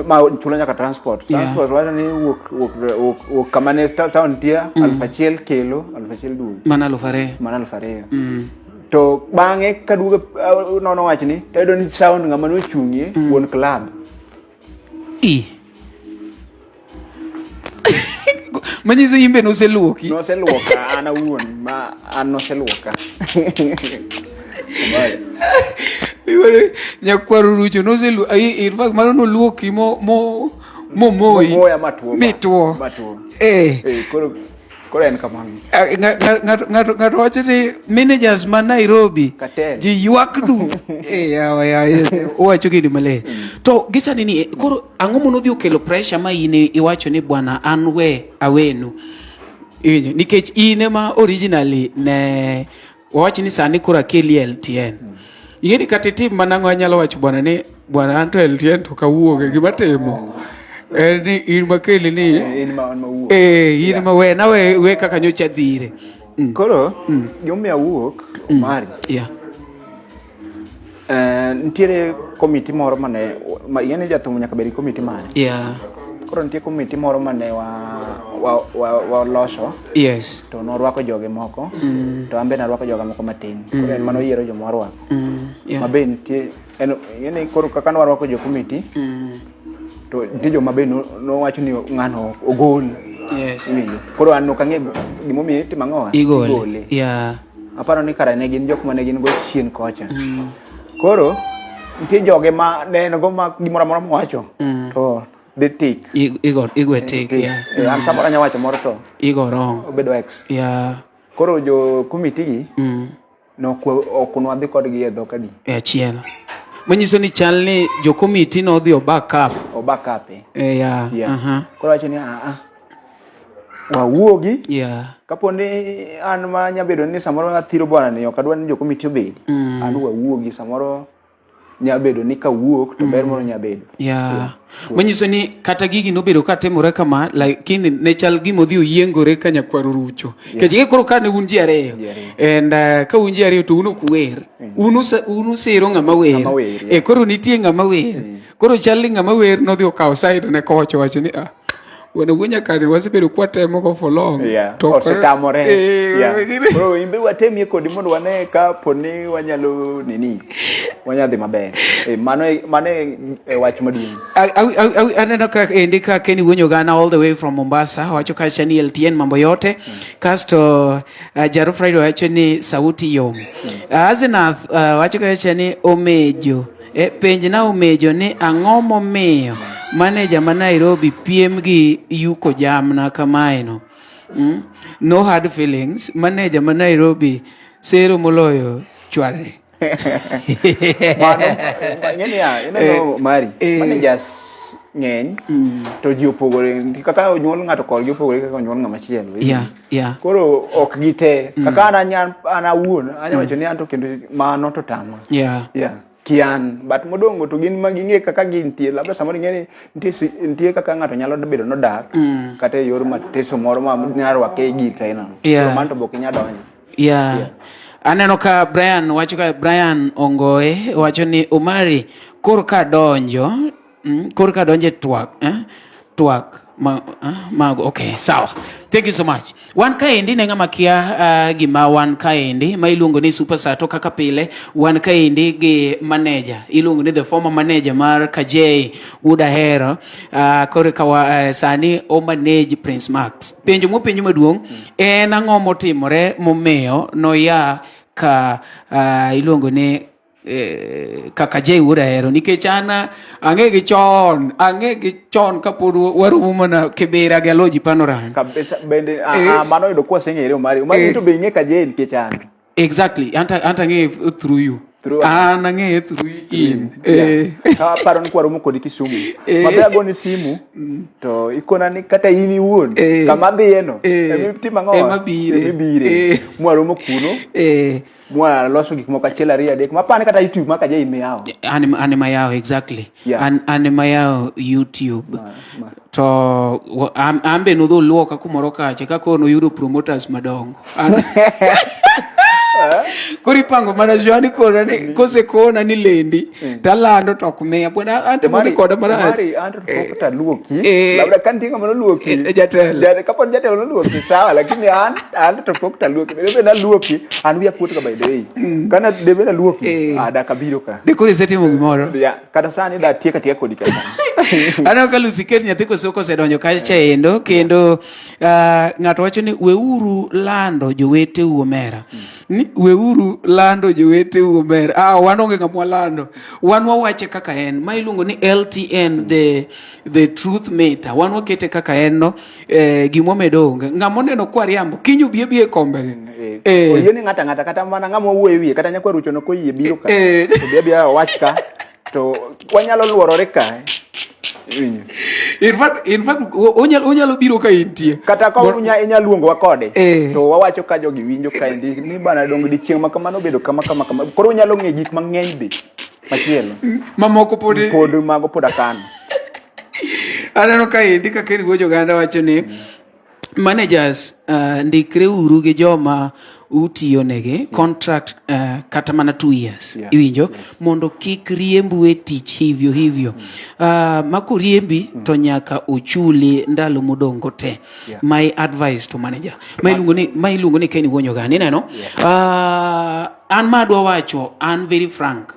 Ma chulo nyaka transport. Transport wacho ni wuok kama ne sound nitie 1000 kelo 1000 duogo. Mana 2000. Mana 2000. To bang'e kaduogo nono wachni to ayudo ni sound ng'ama nochung'ie wuon club. Manyiso imbe noseluoki. Noseluoka an awuon ma an noseluoka. Nyakwar Orucho noseluoki. In fact mano noluoki mo momoyi. Momoya matuo. Mituo. Matuo. Koro en kamano. Ng'ato wacho ni managers ma Nairobi ji ywak du. Owacho gini maler. To gisani ni koro ang'o monodhi okelo pressure ma in iwacho ni bwana an we awenu. Iwinjo nikech in ema originally ne wawach ni sani koro akeli LTN. Ing'e ni kata itim mana ang'o anyalo wacho bwana ni bwana an to LTN to kawuoge gima timo. En ni in makeli ni in ma wuok. In ma we na we kaka nyocha dhire. Koro gimomiyo awuok Omari. Nitiere komiti moro mane ing'e ni jathum nyaka bed gi komiti mare. Koro nitie komiti moro mane waloso. To norwako joge moko. To an be narwako joga moko matin. Koro en mano yiero joma warwako. Ma be nitie En ing'e ni koro kaka nwarwako jo komiti to nitie joma be nowacho ni ng'ano ogol. Iwinjo? Koro an ok ang'e gimomiyo itimo ang'owa? Igole. Yeah. Aparo ni kara ne gin jok mane gin go chien kocha. Koro nitie joge ma ne en go ma gimoro amora mowacho to dhi tik. Igo igwe tik. Yeah. Eh, an samoro anya wacho moro to Igo wrong. obedo X. Yeah. Koro jo komiti gi ok nwadhi kodgi e dhok adi? E achiel. Manyiso ni chal ni jo komiti nodhi o back up. O back up. Eh. Eh, yeah. Yeah. Koro wacho ni a wawuogi. Kapo ni an ma nya bedo ni samoro athiro bwana ni ok adwa ni jo komiti obedi. An wawuogi samoro nya bedo ni kawuok to ber moro nya bedo. Yeah. Manyiso ni kata gigi nobedo ka timore kama, lakini ne chal gima odhi oyiengore ka nyakwar orucho. Nikech koro ka ne un ji ariyo. Ji ariyo. And ka un ji ariyo to un ok uwer. Un usiro ng'ama wer. Ng'ama wer, yeah. Eh, koro nitie ng'ama wer. Koro chal ni ng'ama wer nodhi okawo side ne kocha wacho ni ah, wana wuo nyakani wasebedo kwatemo go for long. Yeah. To Osetamore. Eh, Yeah. Koro in be watemie kodi mondo wane ka po ni wanyalo nini wanyalo dhi maber. Eh, mano e wach maduong'. Aneno ka endi ka Kenny Wuonyo Gana all the way from Mombasa wacho kacha ni LTN mambo yote. Kasto Jaro Friday wacho ni sauti yom. Azenath wacho kacha ni omejo. Penj na omejo ni ang'o momiyo maneja ma Nairobi piem gi yuko jamna kamae no. No hard feelings. Maneja ma Nairobi sero moloyo chware. Mano, ing'e niya, ineno Mari, managers ng'eny to ji opogore. Kaka onyuol ng'ato korgi opogore kaka onyuol ng'ama chielo. Yeah. Koro ok gite. Kaka an awuon, anya wacho ni an to kendo mano to tama. Yeah. Kian, but modongo to gin ma ging'e kaka gintie. Labda samoro ing'e ni nitie kaka ng'ato nyalo bedo nodak kata e yor mateso moro ma nyalo rwake e gir kaina. Koro mano to be ok inyal donjo. Aneno ka Brian wacho ka Brian Ongoe wacho ni Omari kor ka donjo, kor ka donjo e twak, twak ma, mago. Okay, sawa. Thank you so much. Wan kaendi ne ng'ama kia gima wan kaendi ma iluongo ni Super Sato kaka pile, wan kaendi gi manager iluongo ni the former manager mar Kajei Wuod Ahero. Koro ka wa, sani o manage Prince Max. Penjo mopenjo maduong' en ang'o motimore momiyo noya ka iluongo ni kaka Kajei Wuod Ahero, nikech an ang'e gi chon, ang'e gi chon kapod waromo mana Kibera gi Aloji Panorama. Kabisa, bende, mano yudo kwa seng'ere Omari. Omari to be ing'e Kajei nikech an. Exactly, anta ang'e through you. Through An ang'e through in. Yeah. Ka aparo ni kwaromo kodi Kisumu. Mabe agoni simu to ikona ni kata in iwuon kama adhiye no, ema itimo ang'o? Ema bire. Ema bire. Mwaromo kuno. Mwa loso gik moko achiel ariyo adek. Mapani kata YouTube ma Kajei miyawo. An ema yawo, exactly. Yeah. An ema yawo YouTube. Ma. To an be nodho luoka kumoro kacha ka koro noyudo promoters madongo. Koro ipango mana Joani kona ni kosekona ni lendi talando to ok miya. Bwana an to modhi koda marach. Mari, an to pok taluoki. Labda ka nitie ng'ama noluoki. Jatelo. Kapo ni jatelo noluoki sawa, lakini an to pok taluoki. Debe naluoki, an wiya kuot ga by the way. Kana debe naluoki, dak abiro ka. De koro isetimo gimoro. Yeah, kata sani da tieka tieka kodi kata. Aneno ka Lucy Kate nyathi Kosoko osedonjo kacha endo kendo ng'ato wacho ni weuru lando joweteu omera. Ni weuru lando joweteu omera. Wan onge ng'ama walando. Wan wawache kaka en. Ma iluongo ni LTN the truth meter. Wan wakete kaka en no. Gima wamedo onge. Ng'ama oneno kwa riambo kiny obi abi e kombe. Oyie ni ng'ato ang'ata kata mana ng'ama owuoyo e wiye kata nyakwa Rucho no koyie biro ka. Obi abiya owach ka. To wanyalo luorore ka. Iwinjo? In fact, onyalo biro ka intie. Kata ka inya luongowa kode, to wawacho ka jogi winjo ka endi ni bana dong dichieng' ma kamano obedo kama kama kama. Koro unyalo ng'e gik mang'eny be machielo. Mamoko pod Pod mago pod akano. Aneno ka endi ka Ken Wuoch Oganda wacho ni managers, ndikre uru gi joma utiyo negi contract kata mana 2 years. Iwinjo? Mondo kik riembu e tich hivyo hivyo. Mako riembi to nyaka ochuli ndalo modong' te. My advice to manager. Ma iluongo ni Ken Wuoch Oganda. Ineno? An ma adwa wacho, an very frank.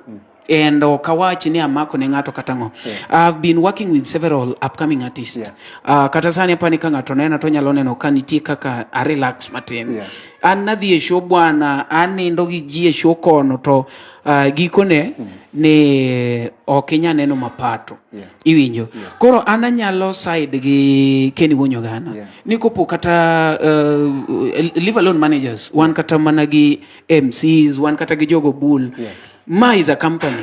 And ok awach ni amako ne ng'ato kata ang'o. I've been working with several upcoming artists. Kata sani apani ka ng'ato nena to onyalo neno ka nitie kaka a relax matin. An nadhi e show bwana, anindo gi ji e show kono to gikone ne ok inya neno mapato. Iwinjo. Koro an anyalo side gi Kenny Wuonyogana. Ni kopo kata leave alone managers, wan kata mana gi MCs, wan kata gi jogo bull. Ma is a company.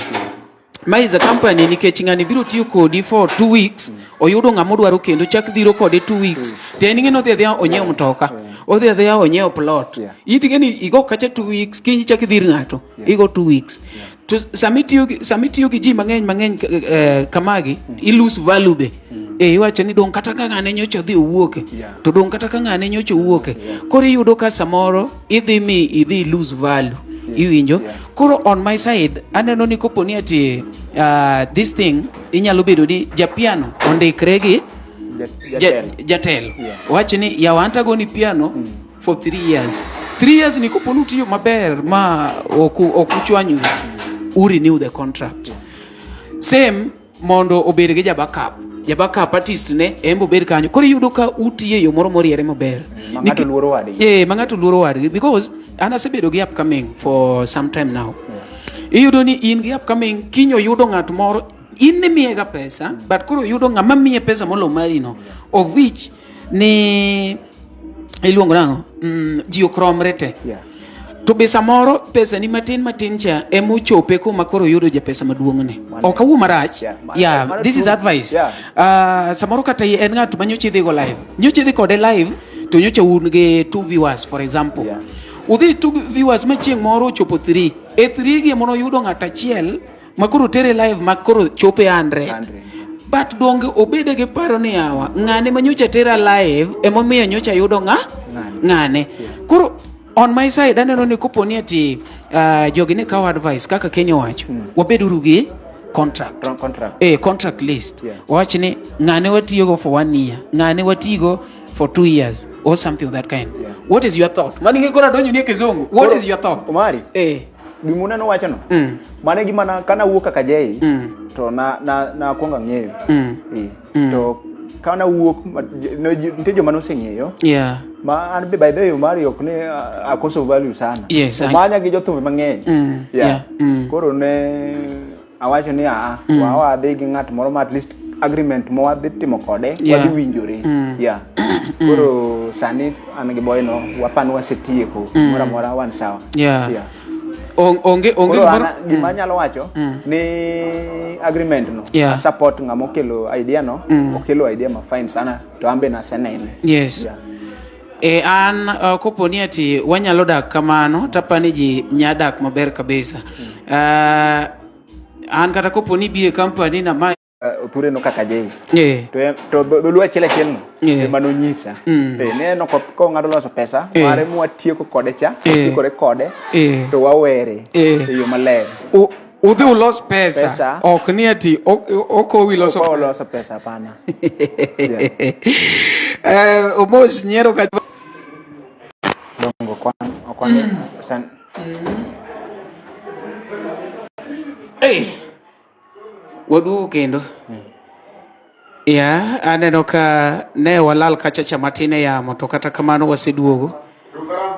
Ma is a company nikech ng'ani biro tiyo kodi for 2 weeks, oyudo ng'ama odwaro kendo chak dhiro kode 2 weeks. To en ing'e ni odhi adhiya onyiewo mtoka, odhi adhiya onyiewo plot. In ting'e ni igo kacha 2 weeks, kiny ichak idhir ng'ato, igo 2 weeks. To sama itiyo gi ji mang'eny mang'eny kamagi, i lose value be. Iwacho ni dong' kata ka ng'ane nyocha odhi owuoke. To dong' kata ka ng'ane nyocha owuoke. Koro iyudo ka samoro idhi mi idhi lose value. Iwinjo? Yeah. Koro on my side, aneno ni kopo ni ati this thing inyalo bedo ni japiano ondikre gi Jatelo. Jatelo. Wach ni yawa an tagoni piano for 3 years. 3 years ni kopo ni utiyo maber ma ok uchwanyuru, u renew the contract. Same mondo obed gi ja backup. Ja backup artist ne en be obed kanyo. Koro iyudo ka utiyo e yo moro moriere maber. Ma ng'ato luoro wadgi. Ma ng'ato luoro wadgi because an asebedo gi upcoming for some time now. Iyudo ni in gi upcoming kiny oyudo ng'at moro in ne miye ga pesa but koro oyudo ng'ama miye pesa molo mari no of which ni iluongo nang'o ji ok romre te. To be samoro pesa ni matin matin cha emochope kuma koro oyudo japesa maduong' ni. Ok awuo marach. Yeah, Yeah, this is true. advice. Samoro kata en ng'at ma nyocha idhi go live. Nyocha idhi kode live to nyocha un gi two viewers, for example. Udhi two viewers ma chieng' moro ochopo three. E three gi emono oyudo ng'at achiel ma koro tere live ma koro chope 100. 100. But donge obede gi paro ni yawa ng'ane ma nyocha tera live emomiyo nyocha yudo ng'a Ng'ane. ng'ane. Koro on my side aneno ni kopo ni ati jogi ne kawo advice kaka Kenya owacho, wabeduru gi contract. Contract. Contract list. Wawach ni ng'ane watiyogo for one year, ng'ane watigo for 2 years or something of that kind. What is your thought? Mani ng'e koro adonjo ni e kizungu. What is your thought? Omari. Gima uneno wacho no. Mano e gima na kana wuok kaka Jay to na nakwongo ang'eyo. To kana wuok nitie joma noseng'eyo. Ma an be, by the way, Omari, ok ni akoso value sana. Omanya gi jothumbe mang'eny. Koro ne awacho ni aa, wadhi gi ng'at moro ma at least agreement ma wadhi timo kode wadhi winjore. Yeah. Koro sani an gi boy no wapan wasetieko moro amora wan sawa. Yeah. Onge Koro gimoro an gima anyalo wacho ni agreement no support ng'ama okelo idea no, okelo idea ma fine sana to an be nasenene. Yes. E an kopo ni ati wanyalo dak kamano tapani ji nya dak maber kabisa. An kata kopo ni biro e company na ma Othure no kaka Jay. To dholuo achiel achiel no ema nonyisa. Ne ko ng'ato loso pesa mare mwatieko kode cha, watiekore kode to wawere e yo maler. Udhi ulos pesa, Pesa. Ok ni ati okowi loso Ok loso pesa, hapana. Omos nyiero ka Dongo kwan okwan san Hey. Waduogo kendo. Ya, aneno ka ne walal kacha cha matin e yamo to kata kamano waseduogo.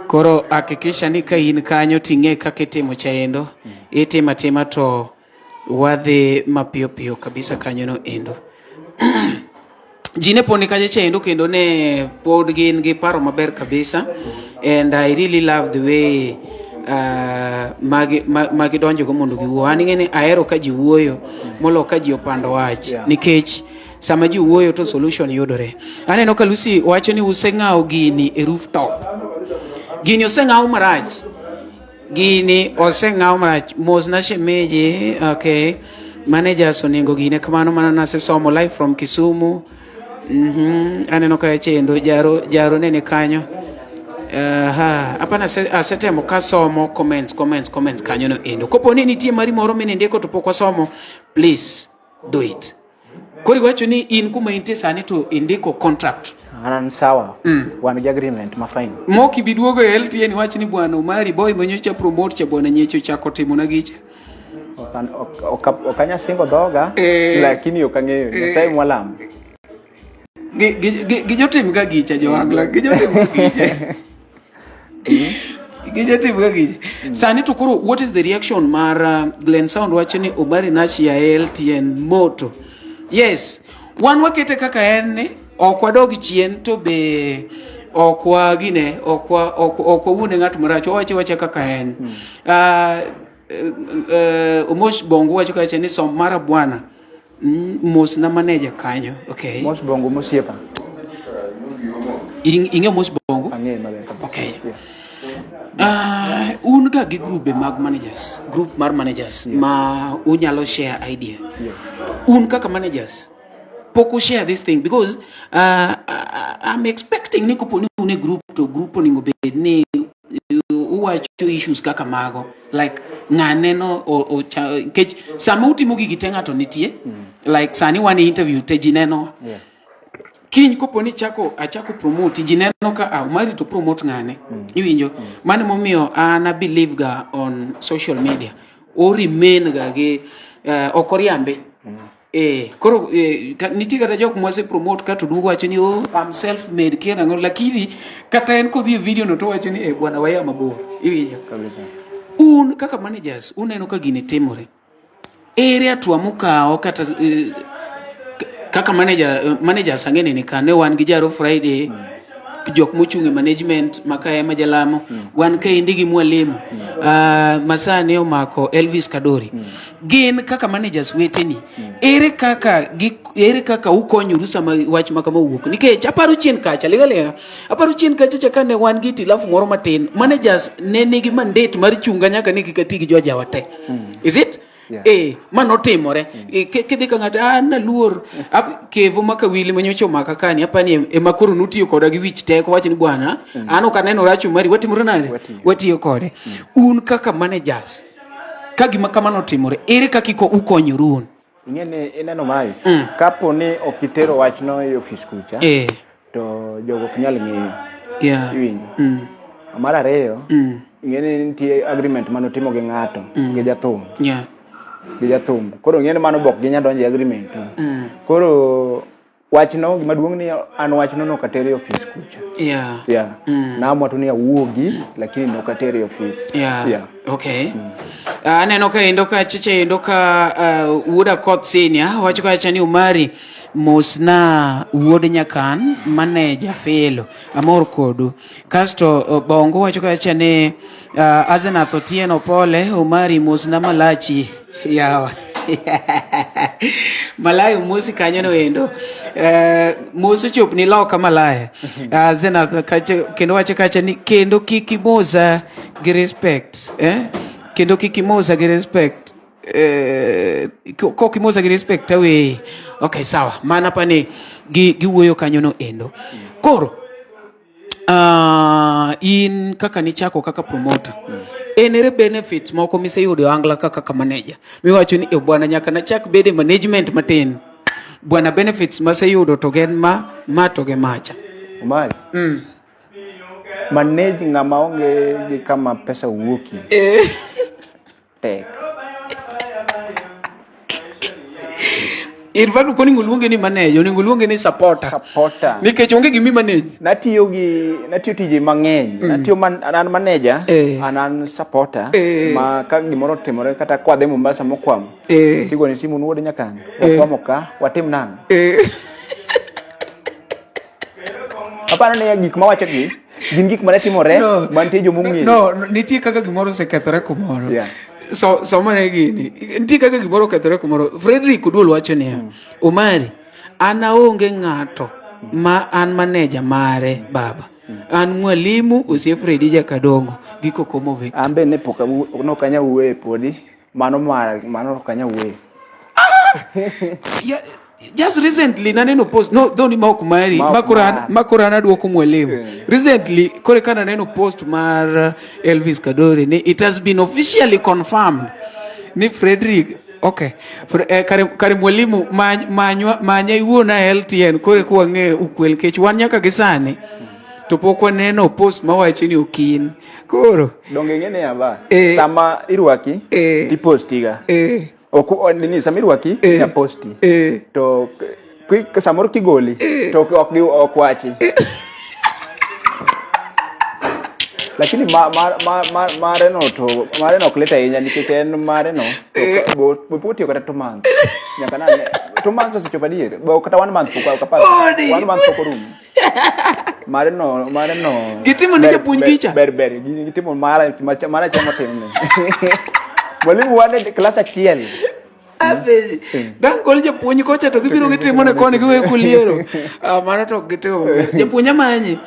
Koro hakikisha ni ka in kanyo ting'e kaka itimo chaendo. Itimo atima to wadhi mapiyo piyo kabisa kanyo no endo. Ji ne poni kacha chaendo kendo ne pod gin gi paro maber kabisa and I really love the way magi donjo go mondo giwuo. An ing'e ni ahero ka ji wuoyo molo ka ji opando wach nikech sama ji wuoyo to solution yudore. Aneno ka Lucy wacho ni useng'awo gini e rooftop. Gini oseng'aw marach. Gini oseng'aw marach. Mos na shemeji, okay. Managers onego gine kamano mano nasesomo live from Kisumu. Aneno ka chendo jaro jaro nene kanyo. Aha, apana asetemo kasomo comments comments comments kanyo no endo. Kopo ni nitie mari moro minindiko to pok wasomo, please do it. Koro iwacho ni in kuma intie sani to indiko contract. An sawa. Wan gi agreement ma fine. Mok ibi duogo e LTN wach ni bwana Omari boy manyocha promote cha bwana nyecho chako timo na gicha. Ok anya singo dhoga, lakini ok ang'eyo. Nyasaye mwalamo. Gijotim ga gicha joagla, gijotim ga giche. Gijotim ga giche. Sani to koro what is the reaction mar Glen Sound wacho ni Omari Nash ya LTN moto. Yes, wan wakete kaka en ni ok wadog chien to be ok wagine ok wawuonde ng'at marach, wawache wacha kaka en. Omosh Bongo wacho kacha ni som mara bwana. Mos na manager kanyo. Okay. Mos Bongo mosiepa. Ing'e Mos Bongo? Ang'e maber kabisa. Okay. Yeah. Un ga gi grube mag managers, group mar managers ma unyalo share idea. Un kaka managers pok u share this thing because I'm expecting ni kopo ni un e group to group onego bed ni uwacho issues kaka mago like ng'ane no nikech sama utimo gigi te ng'ato nitie like sani wan e interview te ji neno. Kiny kopo ni achako promote ji neno ka Omari to promote ng'ane. Iwinjo? Mano momiyo an a believe ga on social media. O remain ga gi ok oriambe. Koro nitie kata jok mwase promote ka to duogo wacho ni oh, I'm self made kia nang'o, lakini kata en kodhi e video no to wacho ni bwana waya mabor. Iwinjo? Kabisa. Un kaka managers uneno ka gini timore. Ere hatua mukawo kata kaka managers ang'e ni ka ne wan gi Jaro Friday, jok mochung' e management makae ma Jalamo, wan kaendi gi Mwalimu, masani omako Elvis Kadori. Gin kaka managers weteni, ere kaka ukonyoru sama wach ma kama owuok? Nikech aparo chien kacha, ling' aling'a, aparo chien kacha cha kane wan gi itilafu moro matin, managers ne nigi mandate mar chunga nyaka ni kik ati gi jojawa te. Is it? Yeah. Mano timore. Kidhi ka ng'ato, naluor. Kevo makawili manyocha omaka kani, apani ema koro nutiyo koda gi wich teko, wacho ni bwana, an ok aneno rach mari, watimore nade? Watiyo kode. Un kaka managers, ka gima kamano otimore, ere kaka ukonyoru un? Ing'e ni ineno mae, kapo ni ok itero wachno e ofis kucha, to jogo ok nyal ng'eyo. Iwinjo? Mar ariyo, ing'e ni nitie agreement mane otimo gi ng'ato, gi jathum. Gi jathum. Koro ing'e ni mano be ok ginyal donjo e agreement. Koro wachno, gima duong' ni an wachno nok atere e ofis kucha. Naamua tu ni awuogi, lakini nok atere e ofis. Okay. Aneno ka endo ka chiche endo ka wuod Akoth Senior wacho kacha ni Omari mosna wuod Nyakan manager Felo amor kodu. Kasto Bongo wacho kacha ni Azenath Otieno pole Omari mosna Malachi yawa. Malaya mosi kanyo no endo. Mos ochop ni loka Malaya. Azenath kacha kendo wacho kacha ni kendo kik imosa gi respect, Kendo kik imosa gi respect. Kok imosa gi respect awe. Okay, sawa. Mana pani giwuoyo kanyo no endo. Koro in kaka nichako kaka promoter, en ere benefits moko miseyudo e Angla kaka manager? Miwacho ni bwana nyaka nachak bede management matin. Bwana benefits maseyudo to gen ma to ge macha. Omari. Manage ng'ama onge gi kama pesa wuokie. Tek. In fact, ok onego luonge ni manager, onego luonge ni supporter. Supporter. Nikech onge gima manage. Natiyo gi, natiyo tije mang'eny. Natiyo man, an manager, an supporter. Ma ka gimoro otimore kata kwa dhi Mombasa mokwamo. Tigone simu ni wuod Nyakan. Wakwamo ka, watim nang'o? Aparo ni gik mawacho gi gin gik mane timore, mantie joma ong'eyo. No, no, nitie kaka gimoro osekethore kumoro. So, somane gini. Nitie kaka gimoro okethore kumoro. Frederick Oduol wacho niya, Omari, an aonge ng'ato ma an manager mare baba. An mwalimu osie Fredi Jakadongo gi Kokomo Victor. An be ne pok nok anya wuoye podi. Mano mar, mano ok anya wuoye. Yeah, just recently naneno post, no, though ni ma ok mari, Ma ok mari. makoro an aduoko mwalimu. Recently kore ka naneno post mar Elvis Kadori ni it has been officially confirmed ni Frederick, okay, kare mwalimu manya iwuona LTN kore kwa ng'e ukwel kech wan nyaka gi sani. To pok waneno post mawacho ni okin. Koro Donge ing'e niya ba, sama irwaki, tipostiga. Ok nini sama irwaki, inya posti. To samoro kigoli, to ok ok wachi. Lakini mare no to mare no ok lit ahinya nikech en mare no to bo pok otiyo kata 2 months. Nyaka nane 2 months osechopo adier. Bo kata one month pok ok apar. Odi. One month pok orumo. Mare no mare no. Gitimo ne japuonj gicha? Ber ber gitimo mara mara chamo timne. Mwalimu wan e klas achiel. Adhi. Dang' gol japuonj kocha to gibiro gitimo ne koni giwe kuliero. Ah, mano to ok gitimo maber. Japuonj amanyi.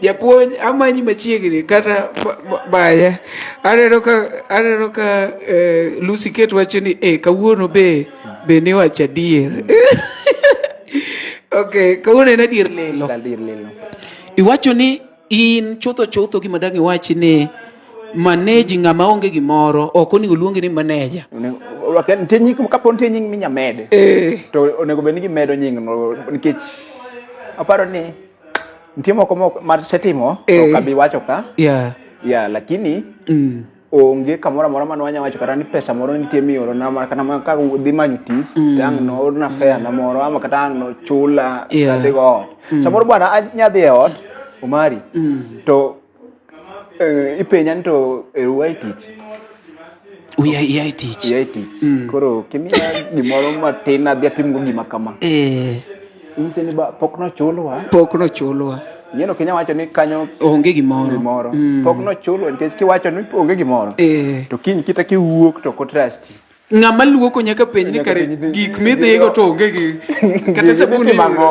Japuonj amanyi machiegni kata baya. Aneno ka Lucy Kate wacho ni kawuono be niwacho adier. Okay, kawuono en adier lilo. Adier lilo. Iwacho ni in chutho chutho gima dang' iwachi ni manage ng'ama onge gimoro ok onego luongi ni manager. Nitie nying kapo nitie nying minya med to onego bed ni gimedo nying no nikech aparo ni nitie moko moko masetimo to ok abi wacho ka. Yeah, lakini onge kamoro amora mane wanya wacho kata ni pesa moro nitie miorona kata ma ka dhi manyo tich to ang' noorna fare na moro ama kata ang' nochula adhigo ot. Samoro bwana anya dhi e ot Omari to ipenja ni to ero e tich. Uya e tich. Iya e tich. Koro kimiya gimoro matin adhi atimgo gima kama. Inyise ni ba pok nochulwa. Pok nochulwa. Ing'eno Kenya wacho ni kanyo onge gimoro. Gimoro. Pok nochulwa nikech kiwacho ni onge gimoro. To kiny kita kiwuok to ok otrust. Ng'ama luoko nyaka penj ni kare gik midhigo to onge gi kata sabun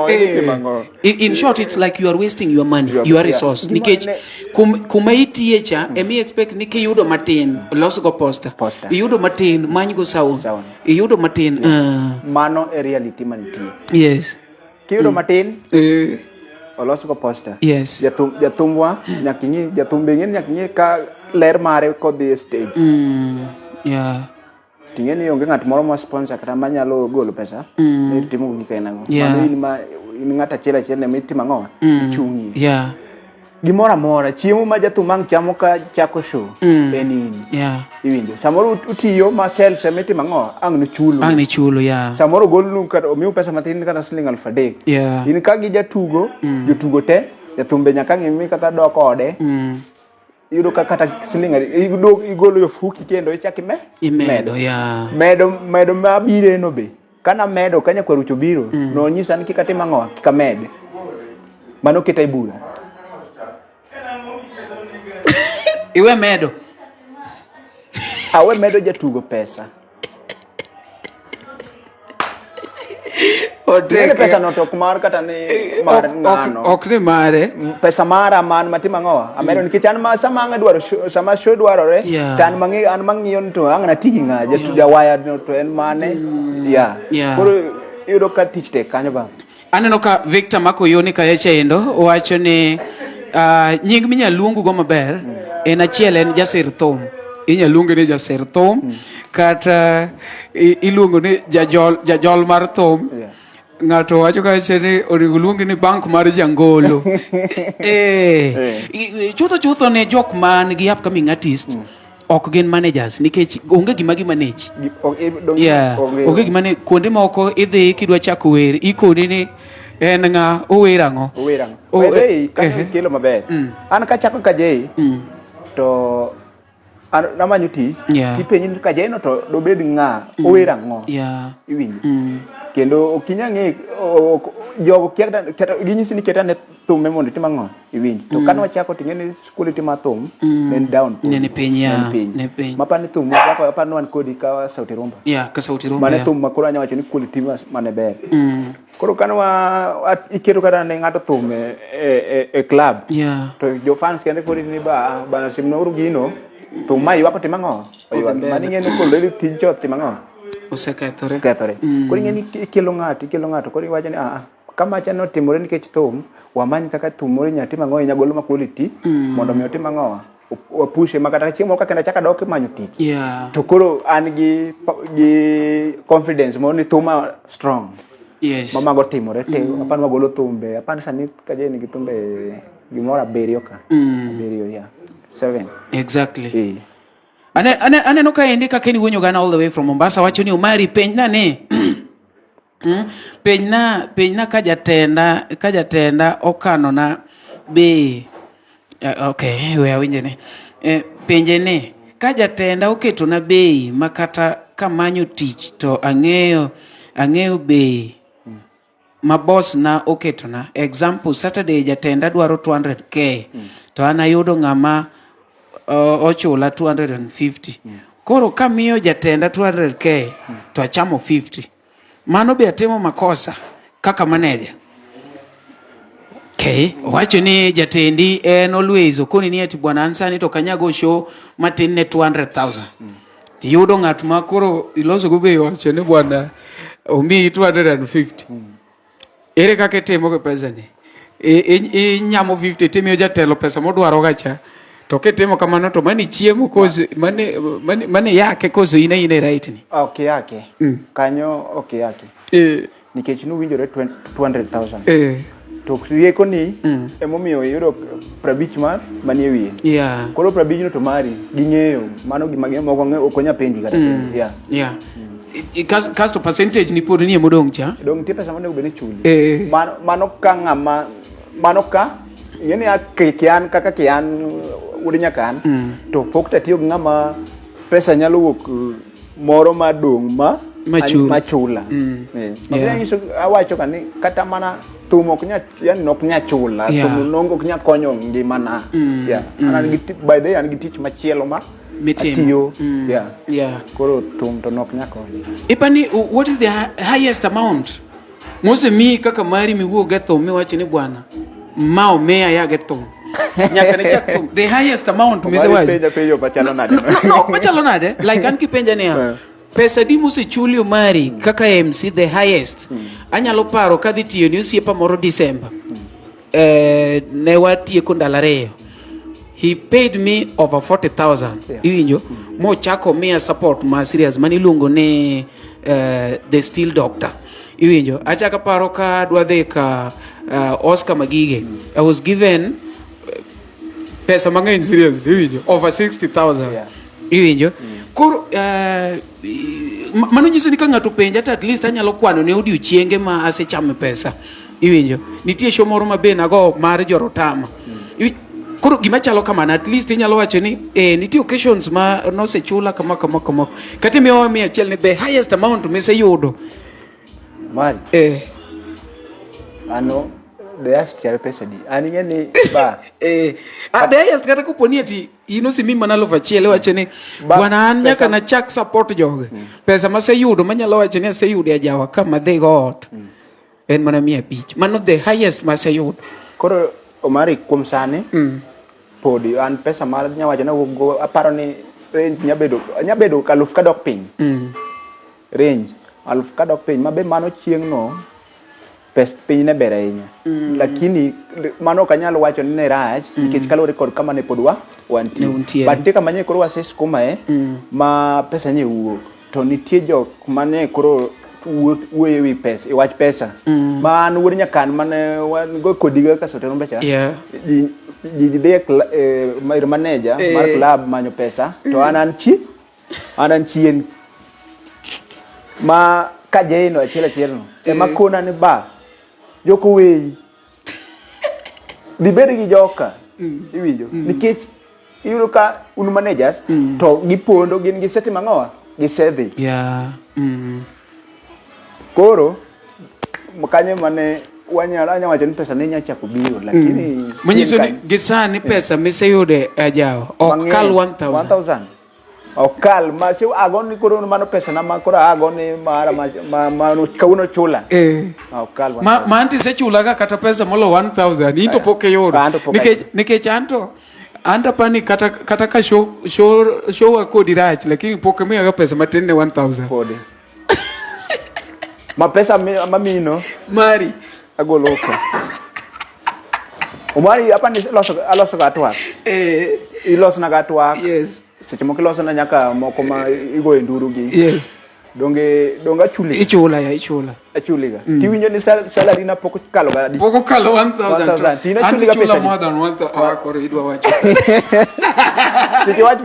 idhi. In short, it's like you are wasting your money, your resource. Nikech kuma itiye cha emi expect ni kiyudo matin los go posta. Iyudo matin many go sound. Iyudo matin. Mano e reality mantie. Kiyudo matin olos go posta. Jathum jathumbwa nyaka ing'i jathum be ing'e ni nyaka ing'i ka ler mare kodhi e stage. Ting'e ni onge ng'at moro ma sponsor kata manyalo golo pesa ni timo gik ainago. Mano in ma in ng'at achiel achiel ema itimo ang'o? Ichung'ie. Gimoro amora chiemo ma jathum ang' chamo ka chako show en in. Iwinjo. Samoro utiyo ma sales ema itimo ang'o? Ang' nochulu. Ang' nichulo, yeah. Samoro ogolnu kata omiu pesa matin kata siling 3,000. In ka gi jatugo, jotugo te, jathum be nyaka ng'i kaka dok ode. Iyudo ka kata siling iyudo igolo e ofuki kendo ichak ime Imedo, yeah. Medo medo mabire no be. Kana medo ka nyakwar ucho biro, nonyisa ni kik atim ang'o, kik amed. Mano keta e bura. Iwe medo. Awe medo jatugo pesa. Otek. Pesa no to ok mar kata ni mar ng'ano. Ok ni mare. Pesa mara man matimo ang'o? Amedo nikech an ma sama ang' adwaro show, sama show dwarore to an mang'eyo an mang'iyo ni to ang' nati gi ng'a jawaya no to en mane. Koro iyudo ka tich tek kanyo ba. Aneno ka Victor Makoyoni kacha endo wacho ni nying minyal luongo go maber en achiel en jasir thum. Inyal luonge ni jasir thum kata iluongo ni jajol mar thum. Ng'ato wacho kacha ni onego luonge ni bank mar jangolo. Chutho chutho ne jok man gi upcoming artist ok gin managers nikech onge gima gi manage. Onge gima ne kuonde moko idhi kidwa chako wer ikoni ni en ng'a ower ang'o. Ower ang'o. By kanyo ikelo maber. An kachako Kajei to an namanyo tich tipenji ni Kajei no to dobed ng'a ower ang'o. Iwinjo. Kendo ok inyal ng'e jogo kia kata ginyisi ni ket ane thume mondo itim ang'o iwinj. To kane wachako to ing'e ni quality mar thum ne en down. Ne ni piny, yeah. Ne ni piny. Ne piny. Mapani thum wachako apani wan kodi ka Sauti Rumba. Yeah, ka Sauti Rumba. Mane thum ma koro anya wacho ni quality mane ber. Koro kane wa iketo kata ne ng'ato thum e club. To jo fans kende koro ni ba bana simna uru gino. Thum ma ywak timo ang'o? Oywak. Mano ing'e ni koro tij choth timo ang'o? Osekethore. Kethore. Koro ing'e ni ikelo ng'ato, ikelo ng'ato koro iwacho ni kama cha notimore nikech thum, wamany kaka thum moro inyalo tim ang'o, inyalo golo ma quality mondo mi otim ang'o, wapushe ma kata chieng' moro ka kendo achako adok manyo tich. To koro an gi confidence moro ni thuma strong. Ma mago timore te, apani wagolo thumbe, apani sani Kajei nigi thumbe Gimoro abiriyo ka. Abiriyo, yeah. 7. Exactly. Eh. Aneno ka endi kaka en wuonyo gana all the way from Mombasa wacho ni Omari penjna ni penjna ka jatenda okanona bei. Okay, we awinje ni. Penje ni ka jatenda oketona bei ma kata kamanyo tich to ang'eyo bei ma boss na oketona. Example, Saturday jatenda dwaro 200k to an ayudo ng'ama ochula 250. Koro kamiyo jatenda 200k to achamo 50. Mano be atimo makosa kaka manager. Okay, owacho ni jatendi en always okoni ni ati bwana an sani to kanyago show matin ne 200,000. Tiyudo ng'at ma koro iloso go be owacho ni bwana omiyi 250. Ere kaka itimo gi pesa ni? Inyamo 50 timiyo jatelo pesa modwaro ga cha. To kitimo kamano to mani chiemo koso mani yake koso in e right ni. Ok yake. Kanyo ok yake. Nikech nuwinjore 200,000. To rieko ni emomiyo iyudo 50 mar manie wiye. Koro 50 no to mari ging'eyo mano gima moko ok onya penji kata penji. Yeah. Yeah. Kasto percentage ni pod nie modong' cha. Dong' nitie pesa monego bed ni chuli. Mano ka ng'ama mano ka ing'e ni kian kaka kian wuod nyakan to pok tatiyo gi ng'ama pesa nyalo wuok moro madong' ma machula. Nyiso awacho ka ni kata mana thum ok nya yani ok nya chula, thum nongo ok nya konyo ngimana. Yeah. An gi by the way an gi tich machielo ma atiyo. Yeah. Yeah. Koro thum to nok nya konyo. Ipani what is the highest amount mosemiyi kaka mari miwuog e thum miwacho ni bwana ma omiya ya gi thum nyaka ne chak thum the highest amount misewacho? Penja penjo machalo nade? No, machalo nade? Like an kipenja niya, pesa di mosechuli Omari kaka MC the highest, anyalo paro kadhi tiyo ni osiepa moro December, ne watieko ndalo ariyo, he paid me over 40,000. Iwinjo mochako miya support ma serious mane iluongo ni the steel doctor. Iwinjo achako paro ka adwa dhi ka Oscar Magige, I was given pesa mang'eny serious, iwinjo over 60,000. Iwinjo koro mano nyiso ni ka ng'ato penja to at least anyalo kwano ne odiochienge ma asechamo pesa. Iwinjo nitie show moro ma be nago mar jorotama. Koro gima chalo kamano at least inyalo wacho ni nitie occasions ma nosechula kama kama kama, kata imiyowa 100 ni the highest amount miseyudo. Mari. Ano the highest chal pesa di? An ing'e ni ba. The highest kata kopo ni ati in osemi mana 1000 iwacho ni bwana an nyaka nachak support joge. Pesa maseyudo manyalo wacho ni aseyudo e ajawa kama dhi go ot. En mana 500. Mano the highest maseyudo. Koro Omari kuom sani podi an pesa mar nyawacho na go aparo ni range nyabedo 1000 kadok piny. Range 1000 kadok piny mabe mano chieng' no pes piny ne ber ahinya. Lakini mano ok anyal wacho ni ne rach nikech kaluwore kod kama ne pod wantie. But nitie kama nye koro waseskuma ma pesa nye wuok. To nitie jok mane koro wuoyo e wi pesa, e wach pesa. Ma an wuod nyakan mane wan go kodi ga kasote rombe cha. Ji dhi e ir manager mar club manyo pesa to an an chi an an chien. Ma ka jeino achiel achiel no ema kona ni ba joko weyi dibed gi joka. Iwinjo nikech iyudo ka un managers to gipondo gin gisetimo ang'owa gisedhi. Koro kanyo mane wanyalo anya wacho ni pesa ne nya chako biro lakini manyiso ni gi sani pesa miseyudo e ajawa ok kal 1000. 1000 ok kal ma si ago ni koro mano pesa na ma koro ago ni mara ma kawuono chula. Ok kal Ma anti sechula ga kata pesa molo 1000 in to pok iyudo. Nikech anto anto pani kata ka show wa kodi rach lakini pok imiyo ga pesa matin ne 1000. Podi. Ma pesa mamino mari agolo ka. Omari apa ni aloso ga twak. Iloso na ga twak. Yes. Seche moko iloso na nyaka moko ma igoyo nduru gi. Yes. Donge donge achuli. Ichula ya ichula. Achuliga. Tiwinjo ni salary na pok okalo ga adi? Pok okalo 1000. 1000. Tina Anti chuliga chula pesa more than 1000. Ah, koro idwa wacho. Kik iwach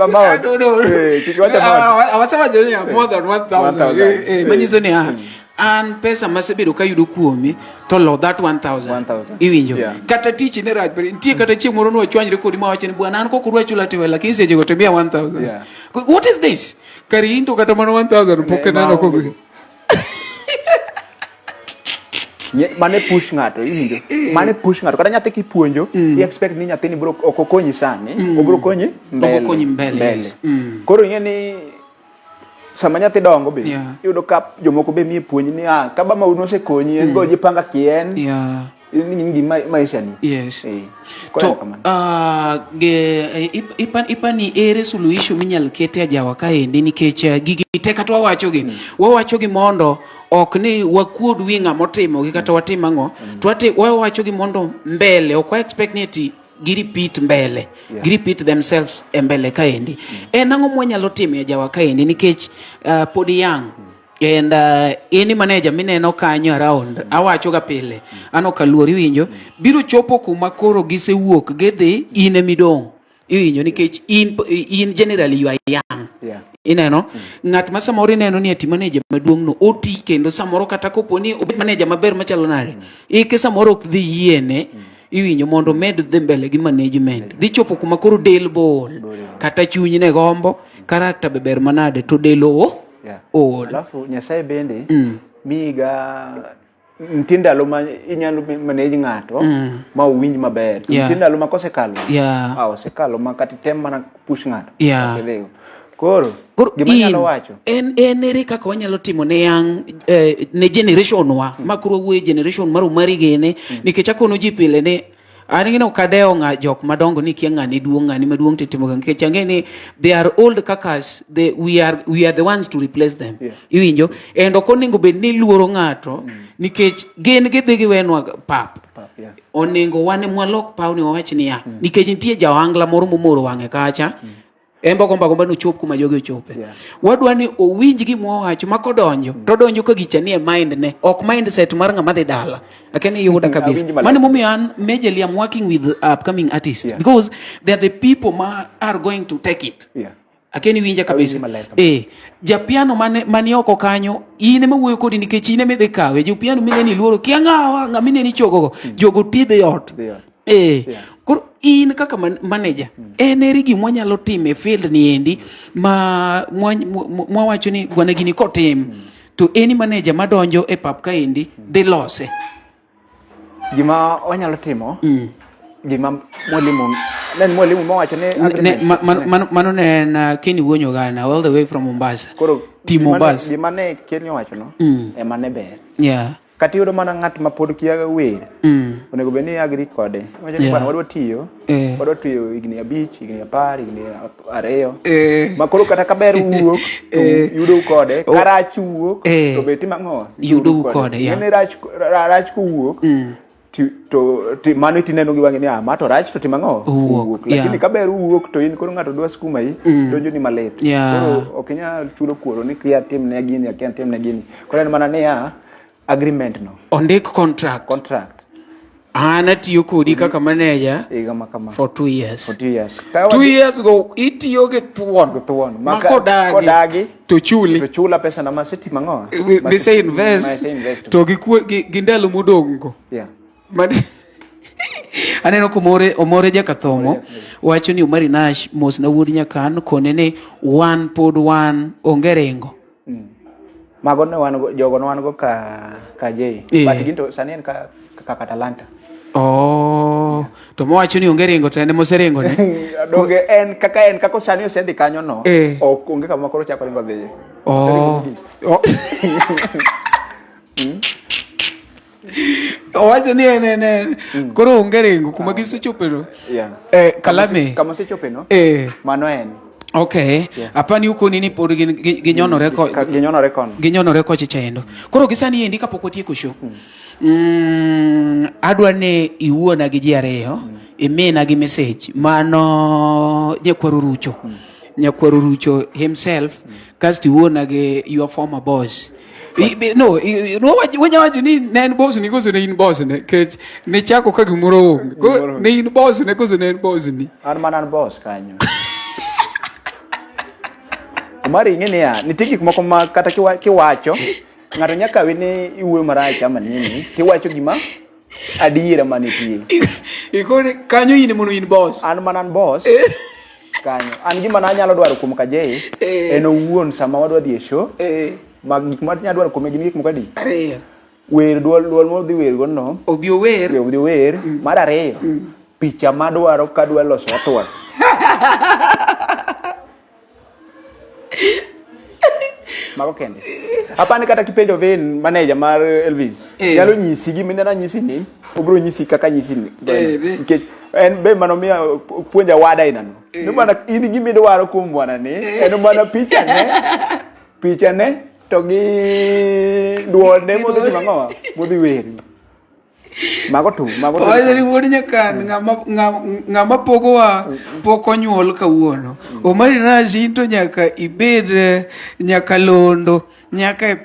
amount. No, no. Eh, kik iwach amount. Ah, awasewacho ni more than 1000. 1000. Eh, eh, manyiso ni ah, an pesa masebedo kayudo kuomi to lo that 1000. 1000. Iwinjo. Yeah. Kata tich ne rach, but nitie kata chieng' moro nwachwanyre kodi mawacho ni bwana an kok udwa chula tiwe lakini sechego to imiya 1000. Yeah. What is this? Kari in to kata mana 1000 pok Ne, ineno ma kok. onge. Mane push ng'ato iwinjo mane push ng'ato kata nyathi kipuonjo i expect ni nyathini bro ok okonyi sani obro konyi mbele Obokonyi mbele, yes. Koro ing'e ni sama nyathi dongo be iyudo ka jomoko be miye puonj ni ah ka baba nosekonyi en go jipanga kien in gi maisha ni Yes. Eh, koro To en kamano. ipani ere suluhisho minyal kete ajawa kaendi nikech gigi te kata wawachogi wawachogi mondo ok ni wakuod wi ng'ama otimogi kata watim ang'o to wawachogi mondo mbele ok wa expect ni ati gi repeat mbele gi repeat themselves e mbele kaendi. En ang'o mwanyalo timo e ajawa kaendi nikech pod young and any manager mineno kanyo around awacho ga pile an ok aluor iwinjo biro chopo kuma koro gisewuok gidhi in emidong' iwinjo nikech in generally you are young. Ineno ng'at ma samoro ineno ni ati manager maduong' no oti kendo samoro kata kopo ni obed manager maber machalo nade ike samoro ok dhi yiene iwinjo mondo med dhi mbele gi management dhi chopo kuma koro del bool kata chuny ne gombo character be ber manade to del o ool. Alafu Nyasaye bende miyiga nitie ndalo ma inyalo manage ng'ato ma owinj maber. Nitie ndalo ma kosekalo osekalo ma kata item mana push ng'ato ok idhigo. Koro gima anyalo wacho en ere kaka wanyalo timo ne yang ne generation wa ma koro wuoye generation mar Omari gene nikech akono ji pile ni an ng'e ni ok adewo ng'a jok madongo ni kia ng'ani duong' ng'ani maduong' titimo ga nikech ang'e ni they are old kakas we are the ones to replace them. Iwinjo and ok onego bed ni iluoro ng'ato nikech gin gidhi giwenwa pap. Onego wan ema walok pawni wawach niya nikech nitie ja ohangla moro momoro wang'e kacha en be ogombo agomba ni ochop kuma jogi ochope. Wadwa ni owinj gima wawacho ma kodonjo to odonjo ka gicha nie mind ne ok mindset mar ng'ama dhi dala. Akia ni iyuda kabisa. Mano emomiyo an majorly I'm working with upcoming artists because they are the people ma are going to take it. Akia ni iwinja kabisa. Japiano mane oko kanyo in ema wuoyo kodi nikech in ema idhi kawe. Jopiano mineni iluoro kia ng'awa ng'ama ineni chogogo. Jogo ti dhi ot. Koro in kaka manager en ere gima wanyalo timo e field ni endi ma mwawacho ni bwana gini kotim to any manager madonjo e pap kaendi dhi lose. Gima wanyalo timo gima mwalimu ne en mwalimu mowacho ni Mano ne en Kenny Wuonyo Gana all the way from Mombasa. Koro Team Mombasa. Gima ne Kenny owacho no ema ne ber. Kata iyudo mana ng'at ma pod kia wer, onego bed ni agree kode. Iwacho ni bwana wadwa tiyo, wadwa tiyo higni 5, higni 10, higni 2. Ma koro kata ka ber wuok, to yudou kode. Ka rach wuok, to be timo ang'o? Yudou kode, yeah. Ng'eni rach kowuok, to mano tineno gi wang'i ni, ah, ma to rach to timo ang'o? Owuok, Lakini ka ber wuok to in koro ng'ato dwa skuma yi, donjo ni malit. Koro ok inyal chulo kuoro ni kia timne gini, akia timne gini. Koro en mana niya, agreement no. Ondik contract. Contract. An atiyo kodi kaka manager Higa ma kama. for 2 years. For 2 years. 2 years go itiyo gi thuon. Gi thuon. Ma kodagi, to chuli. To chula pesa na masetimo ang'o? Mise invest. Mise invest. To gi ndalo modong' go. Aneno ka Omore Jakathomo wacho ni Omari Nash mos na wuod Nyakan kone ni wan pod wan onge ringo. Mago ne wan go, jogo ne wan go ka Jay. But gin to sani en ka Atalanta. Oh, to mowacho ni onge ringo to en moseringo ne. Donge en kaka en kako sani osedhi kanyo no. Ok onge kama koro chako ringo dhiye. Oh. Oh. Owacho ni en en en. Koro onge ringo kuma gisechope no. Kalame. Kama osechope no. Mano en. Okay. Apani ukoni ni pod ginyonore ko Ginyonore kono. Ginyonore kocha chendo. Koro gisani endi kapok watieko show. Adwa ni iwuona gi ji ariyo, imina gi message mano nyakwaro Rucho. Nyakwar Orucho himself kasto iwuona gi your former boss. No, wanya wacho ni ne en boss ni koso ne in boss ne nikech nichako ka gimoro onge. Koro ne in boss ne koso ne en boss ni. An mana an boss kanyo. Omari ing'e niya, nitie gik moko ma kata kiwacho, ng'ato nyaka kawi ni iwuoyo marach ama nini, tiwacho gima adiera manitie. Ikone kanyo in mono in boss. An mana an boss kanyo. An gima nanyalo dwaro kuom Kajei en owuon sama wadwa dhi e show, ma gik ma anyalo dwaro kuome gin gik moko adi? Ariyo. Wer duol duol modhi wer go no. Obi ower. Obi ower. Mar ariyo, picha madwaro kadwa loso atwak. Mago kende. Apani kata kipenjo Vin, manager mar Elvis, nyalo nyisi gima ineno anyisi ni, obiro nyisi kaka anyisi ni. Nikech en be mano miya puonja wada inano. Ni mana in gima idwaro kuom bwana ni, en mana picha ne, picha ne to gi duonde modhi timo ang'owa, modhi wer. Mago tu, mago tu. Owacho ni wuod Nyakan ng'ama pogowa pok onyuol kawuono. Omari Nash in to nyaka ibed nyakalondo nyaka e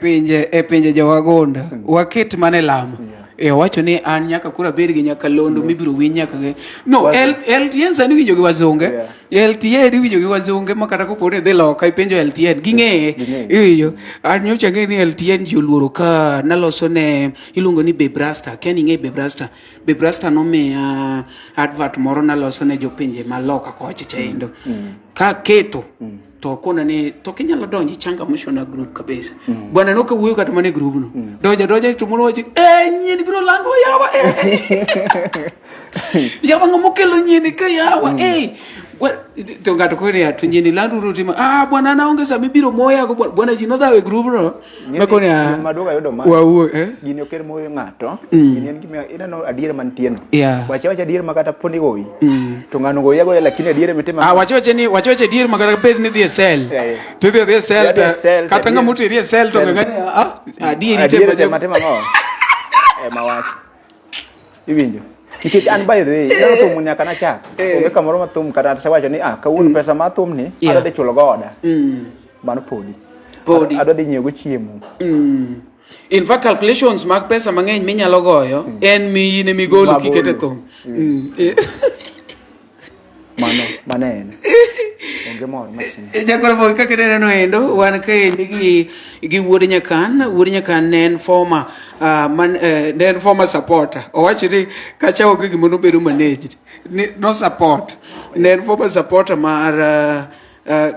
pinje jowagunda. Waket mana e lamo. Owacho ni an nyaka koro abed gi nyakalondo mibiro winj nyaka gi. No, LTN sani iwinjo gi wazunge. LTN iwinjo gi wazunge ma kata kopo ni idhi loka ipenjo LTN ging'eye. Iwinjo. An nyocha ang'eyo ni LTN ji oluoro ka naloso ne iluongo ni Bebrasta. Akia ni ing'e Bebrasta. Bebrasta nomiya advert moro naloso ne jopinje ma loka kocha chaendo. Kaketo to kona ni to kinyalo donjo ichangamsho na group kabisa. Bwana noka wuoyo kata mana e group no. Donjo donjo to moro wacho nyien biro lando yawa. Yawa ng'ama okelo nyien ka yawa. To ng'ato koro ya to nyien lando uru timo bwana na onge sama ibiro moya go bwana ji nodhawo e group no. Makoni a Maduogo ayudo ma. Wawuo, eh? Gini ok en moyo ng'ato. Gini en gima ineno adiera mantie no. Wache wacha adiera ma kata poni goyi. To ng'ano goyi agoya lakini adiera mitimo. Wache wache ni wache wache adiera ma kata bed ni dhi e cell. To idhi e cell Idhi e cell, kata ng'ama oteri e cell to ng'ani adieri Adiera tema timo ang'o? Ema wach. Iwinjo? Nikech an by the way, ineno thum nyaka nachak. Onge kamoro ma thum kata asewacho ni kawuono pesa ma thum ni adwa dhi chulo go oda. Mano podi. Podi. Adwa dhi nyiewo go chiemo. In fact, calculations mag pesa mang'eny minyalo goyo en miyi ne migolo Magolo. kikete thum. Mano, mano en. Onge mor matin. Jakoro mo kaka ineno no endo, wan kaendi gi wuod Nyakan. Wuod Nyakan ne en former, man, ne en former supporter. Owacho ni kacha onge gima nobedo managed. Ni, no support. Ne en former supporter mar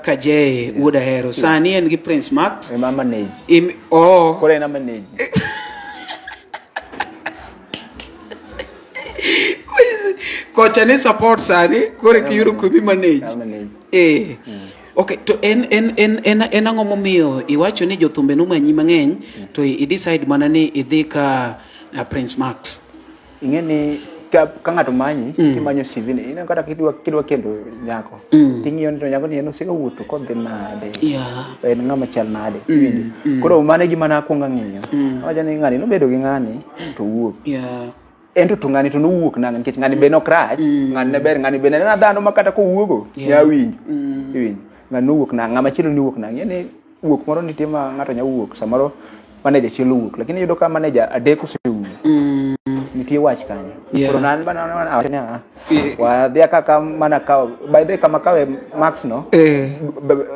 Kajei wuod Ahero. Sani en gi Prince Max. Ema manage. Oh. Koro en a manage. Kocha ni support sani, koro kiyudo kumi manage. Manage. Okay, to en ang'o momiyo iwacho ni jothumbe nomanyi mang'eny to i decide mana ni idhi ka Prince Max? Ing'e ni ka ng'ato manyi, timanyo CV ni, ineno kata kidwa kendo nyako, ting'iyo ni to nyako ni en osega wuotho kodhi nade? En ng'ama chal nade? Koro mano e gima nakwongo ang'iyo. Awacho ni ng'ani nobedo gi ng'ani to owuok. En to ng'ani to nowuok nang'o? Nikech ng'ani be nok rach, ng'ani ne ber, ng'ani be ne en dhano ma kata kowuogo, nya winjo. Iwinjo. Ng'ani nowuok nang'o? Ng'ama chielo nowuok nang'o? Ing'e ni wuok moro nitie ma ng'ato nya wuok, samoro manager achiel owuok, lakini iyudo ka manager adek osewuok. Nitie wach kanyo. Koro nan bana awacho ni, wadhi kaka mana kawo, by the way, kama kawe Max no,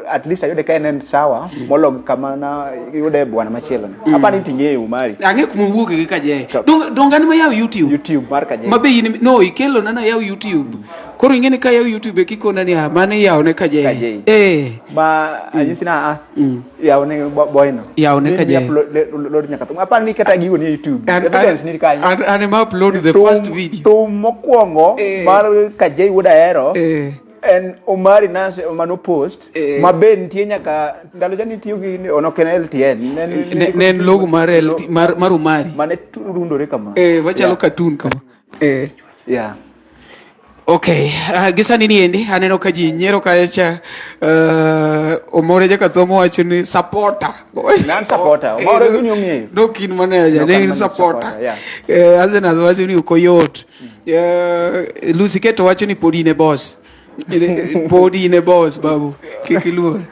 at least ayude ka en sawa, mologo kama na yude bwana machielo ni. Apani ting'eyo mari. Ang'e kuma owuok gi Kajei. Dong an ma yawo YouTube. YouTube mar Kajei. Ma be in, no, ikelo na yawo YouTube. Koro ing'e ni ka yawo YouTube e kikona ni, mano iyawo ne Kajei. Kajei. Ma anyisi na, yawo ne boy no. Yawo ne Ni Kajei. upload, load nyaka thum. Apani ni kata gigo ni YouTube. Evidence ni kanyo. An ema upload the first video. Thum mokwongo mar Kajei wuod Ahero. En Omari Nance mano post. Ma be nitie nyaka ndalo cha nitiyo gi ni, ono ken LTN. Ne Ne en logo mar LT, mar Omari. Mane rundore kama. Machalo cartoon kama. Okay, gi sani ni endi aneno ka ji nyiero kacha, Omore Jakathomo wacho ni supporter. Nan supporter. Omore gini ong'eyo. No kin manager, No ne kin en manager, supporter. supporter, yeah. Arsenal wacho ni ok oyot. Lucy Keto wacho ni pod in e boss. Pod in e boss, babu. Kik iluor.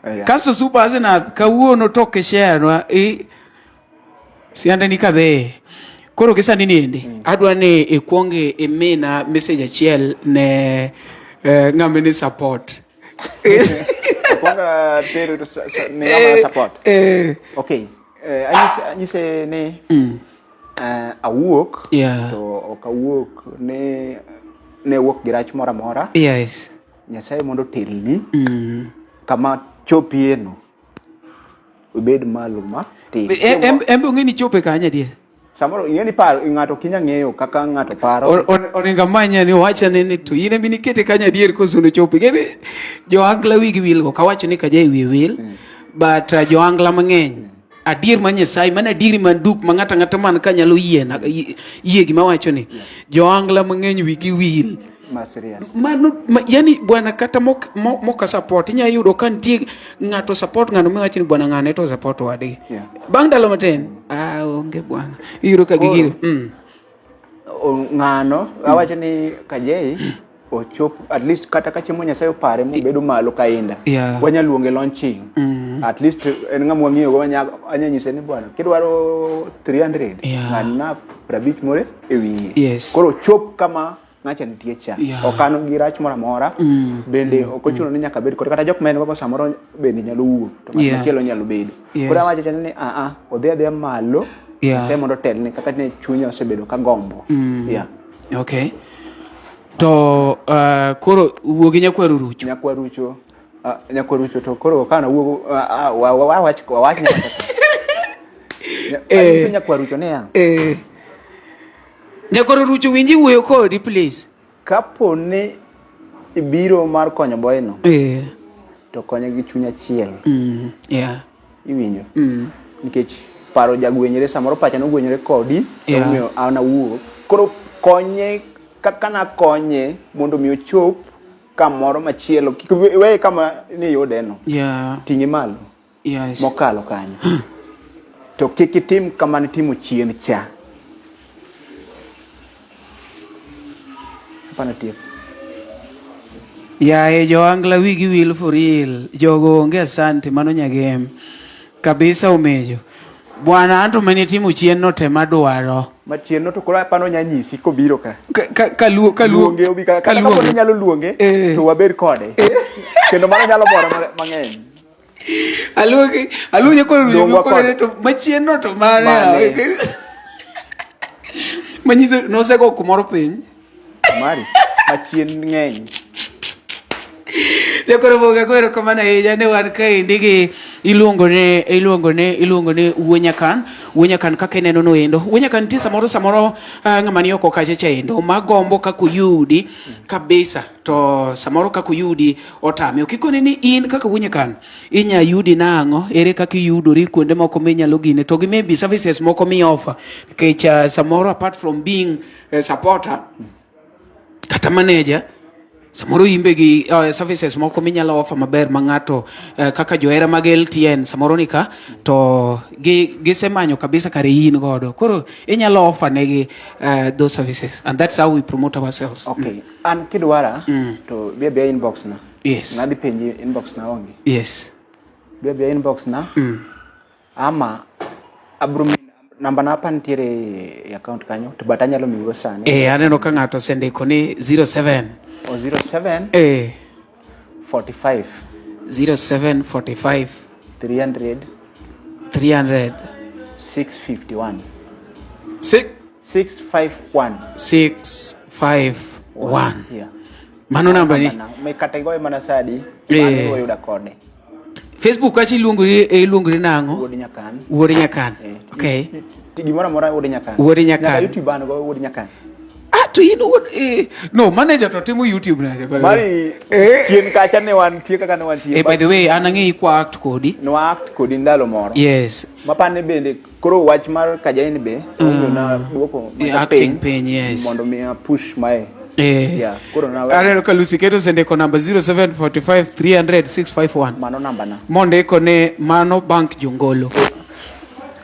Yeah. Kasto Super Arsenal kawuono to ok ishare nwa i siande ni kadhe. Koro gi sani niendi adwa ni ikuong imina message achiel ne ng'ama ni support. Akwonga tero ne ng'ama support. Okay. Anyise ni awuok to ok awuok ne wuok gi rach moro amora. Yes. Nyasaye mondo otelni kama chopie no. Obed malo ma tin. En be ong'e ni chope kanye adier? Samoro ing'e ni paro ng'ato ok inyal ng'eyo kaka ng'ato paro. Oringo amanya ni owacha ni to in ema nikete kanyo adier koso nochopo. Ing'e ni jo-Angla wigi wil go, ok awacho ni Kajae wiye wil, but jo-Angla mang'eny adier ma Nyasaye, mano adieri man duk ma ng'ato ang'ata man ka nyalo yie gima awacho ni. Jo-Angla mang'eny wigi wil. Ma serious. Mano, ma, yani bwana kata moka support, inya yudo ka nitie ng'ato support ng'ano miwacho ni bwana ng'ane to support wadgi. Bang' ndalo matin, onge bwana. Iyudo ka gigiro. Ng'ano, awacho ni Kajei ochop at least kata ka chiemo Nyasaye opare mobedo malo kainda. Wanya luonge launching. At least en ng'ama wang'iyo go, anya nyise ni bwana kidwaro 300, ng'adna 50 more e wiye. Koro chop kama ng'acha nitie cha. Ok an gi rach moro amora. Bende ok ochuno ni nyaka bed kode, kata jok ma en go samoro bende nyalo wuok to ng'at machielo nyalo bedo. Koro awacho cha ni odhi adhiya malo. Nyasaye mondo otelne kaka ne chunya osebedo ka gombo. Okay. To koro wuogi Nyakwar Rucho. Nyakwar Rucho. Nyakwar Rucho to koro ka na wuogo, wawach nyaka. Anyiso Nyakwar Rucho niya. Nyakwar Rucho winji wuoyo kodi please. Kapo ni ibiro mar konyo boy no. To konye gi chuny achiel. Iwinjo? Nikech paro jagwenyre, samoro pacha nogwenyore kodi, omiyo an awuok. Koro konye kaka nakonye mondo mi ochop kamoro machielo, kik weye kama niyude no. Ting'e malo. Mokalo kanyo. To kik itim kama nitimo chien cha. Hapana tieko. Yaye jo-Angla wigi wil for real. Jogo onge asante, mano nyagem. Kabisa omejo. Bwana anto mane timo chien no tema dwaro. Ma chien no to koro apano nya nyisi kobiro ka. Ka luo, ka luo. Luonge obi ka, kata kapo ni nyalo luonge, to wabed kode. Kendo mano nyalo more mang'eny. Aluonge, aluonge koro Luongwa luonge koro kode. to machien no to mane. Mane. Manyiso nosego kumoro piny. Mari, machien ng'eny. Jokoro boga koro kamano ahinya ne wan kaendi gi iluongo ne Wuo Nyakan. Wuo Nyakan kaka ineno no endo. Wuo Nyakan nitie samoro ng'ama ni oko kacha cha endo magombo kaka oyudi kabisa to samoro kaka oyudi otame. Ok ikone ni in kaka Wuo Nyakan inya yudi nang'o, ere kaka iyudori kuonde moko minyalo gine to gi maybe services moko mi offer nikech samoro apart from being a supporter kata manager samoro imbe gi services moko minyalo offer maber ma ng'ato kaka johera mag LTN samoro ni ka to gisemanyo kabisa kare in godo koro inyalo offer negi those services and that's how we promote ourselves. Okay. An kidwara to bi abiya inbox na. Ng'adhi penji inbox na onge. Bi abiya inbox na. Ama abro namba na apa nitiere e account kanyo to but anyalo miyi go sani. Aneno ka ng'ato osendiko ni 07. O 07. 45. 07 45. 300. 300. 651. Six. 651. 651. Yeah. Mano namba ni. Me kata igoye mana sadi, mano ibo yuda kode. Facebook kacha iluongori nang'o? Wuod Nyakan. Wuod Nyakan. Okay. Gimoro amora Wuod Nyakan. Wuod Nyakan. Nyaka YouTube an go Wuod Nyakan. To in wuod, no, manager to timo YouTube nade, by the way? Mari, chien kacha ne wan tie kaka ne wan tie. By the way, an ang'eyi kwa act kodi. Ne wa act kodi ndalo moro. Yes. Mapane bende koro wach mar Kajaini be, omiyo na duoko macha Acting piny piny, yes. Mondo mi a push mae. Yeah, koro na we- Aneno ka Lucy Keto osendiko namba 0745 300 651. Mano namba na. Mondiko ne mano bank Jongolo.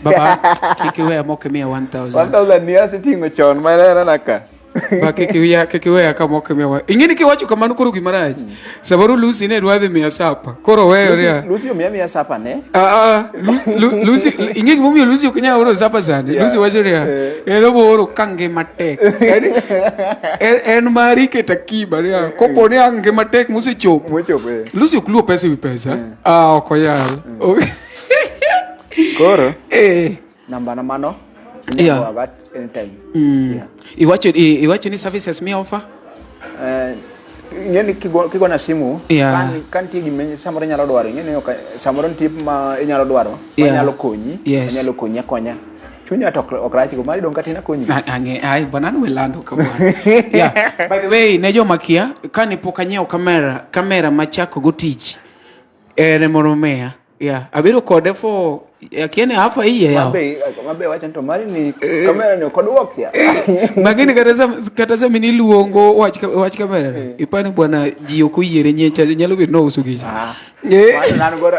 Baba, kik iweya mok imiya 1000. 1000 ni aseting'o chon ma ineno ka. Ba kik iwiya kik iweya kama ok imiya. Ing'e ni kiwacho kamano koro gima rach. Samoro Lucy ne dwa dhi miya sapa. Koro weyo niya. Lucy omiya miya sapa ne. Ah, ah, Lucy ing'e gimomiyo Lucy ok nyal oro sapa sani. Yeah. Lucy wacho niya, Eh. en obo oro ka ngima tek. En mari keto akiba niya, kopo ni ang' ngima tek mosechopo. Mochopo eh. Lucy ok luwo pesa ewi pesa. Ah, ok onyal. Koro Eh. namba na mano. Yeah. Inyalo at anytime. Yeah. Iwacho ni services mi offer? Eh, ing'e ni kigona simu Yeah. ka nitie gima samoro inyalo dwaro ing'e ni samoro nitie ma inyalo dwaro ma Yeah. nyalo konyi Yes. manyalo konyi akonya chunya to ok rach go mari dong' katin akonyi Ang'e ai bwana an welando ka bwana. Yeah. By the way, ne joma kia kane pok anyiewo kamera machako go tich en ema nomiya. Yeah, abedo kode for akia ni hapa iye yawa. Mabe wacho ni to mari ni kamera ni ok odwok ya. Magini kata sama niluongo wach kamera ipani bwana ji ok oyiere nyecha nyalo bedo nouso gicha. Ah. Eh. Mano nan godo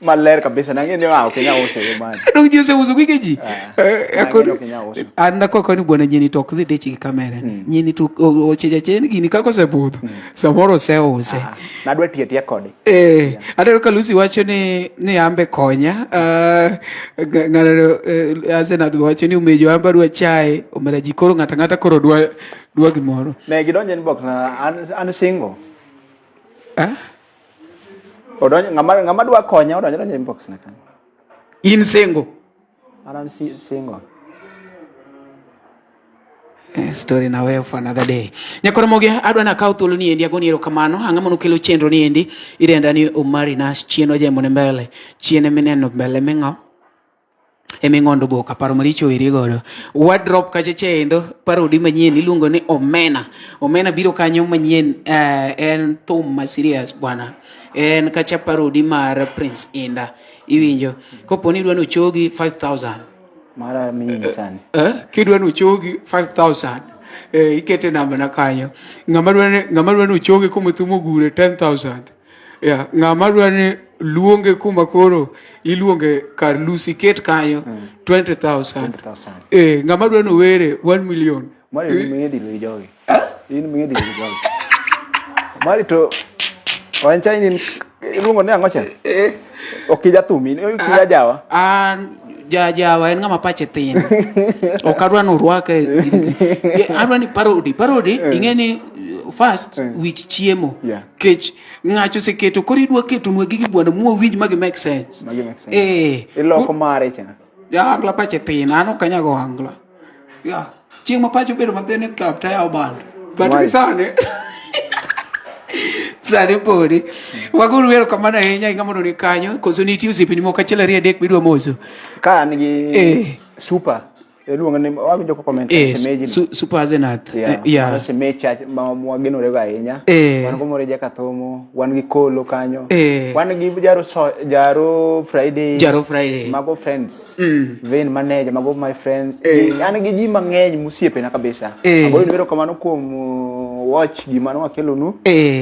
maler kabisa nang'e ni ah, ok inyal uso gi mano. Dong ji oseuso gige ji. Ah. Eh, Nang'e ni ok inyal uso. An nakoko ni bwana nyeni to ok dhi dich gi kamera. Nyeni to ochecha chen gini kaka osebudho. Samoro oseuse. Ah, nadwa tiyo atiya kode. Eh, aneno ka Lucy wacho ni ambe konya. Ng'ano Asenath wacho ni umejo ambe adwa chae. Omera ji koro ng'ato ang'ata koro dwa gimoro. Ne gidonjo inbox na an single. Eh? Odonjo ng'ama dwa konya odonjo donjo inbox na kanyo. In single? An single. Story na weyo for another day. Nyakoromogi adwa na kaw thuolo ni endi agoni erokamano. Ang'o mano kelo chenro ni endi? Irenda ni Omari Nash chien ojembo ne mbele. Chien emineno mbele ming'o? Eming'ondo boka paro maricho weri godo. Wardrobe kacha chendo parodi manyien iluongo ni Omena. Omena biro kanyo manyien en thum ma serious bwana. En kacha parodi mar Prince Inda. Iwinjo. Kopo ni idwa ni ochogi 5000. Mara miyi sani. Kidwa ni ochogi 5000. Ikete namba na kanyo. Ng'ama dwa ni ochogi kuma thum ogure 10000. Yeah, ng'ama dwa ni luonge kuma koro iluonge kar Lucy ket kanyo 20,000. 20,000. Ng'ama dwa ni owere 1 million. Mari in ming'e dilo gi jogi. In ming'e dilo gi jogi. Mari to wancha in iluongo ni ang'o cha? Ok ija thum, in ok ija jawa. An jajawa en ng'ama pache thin. Ok adwa ni orwake. Adwa ni parodi ing'e ni first wich chiemo. Yeah. Kech ng'acho oseketo koro idwa ketonwa gigi bwana mwawinj ma gi make sense. Magi make sense. Iloko mare cha. Ja angla pache thin, an ok anyago angla. Yeah. Chieng' ma pache obedo mathin ni thap tayawo bando. But Why? gi sani sani podi. Waguru erokamano ahinya ng'ama ni kanyo. Koso nitie osiepeni moko achiel ariyo adek midwa moso. Ka an gi super iluongo ni wawinjo ko comment shemeji. Super Asenath. Yeah. Yeah. Mano shemeji ma wagenore go ahinya. Wan go More Jaka Thomo, wan gi Kolo kanyo. Wan gi Jaro Friday. Jaro Friday. Mago friends. Vin manager, mago my friends. An gi ji mang'eny mosiepena kabisa. Agoyo ni erokamano kuom watch gima ne wakelonu.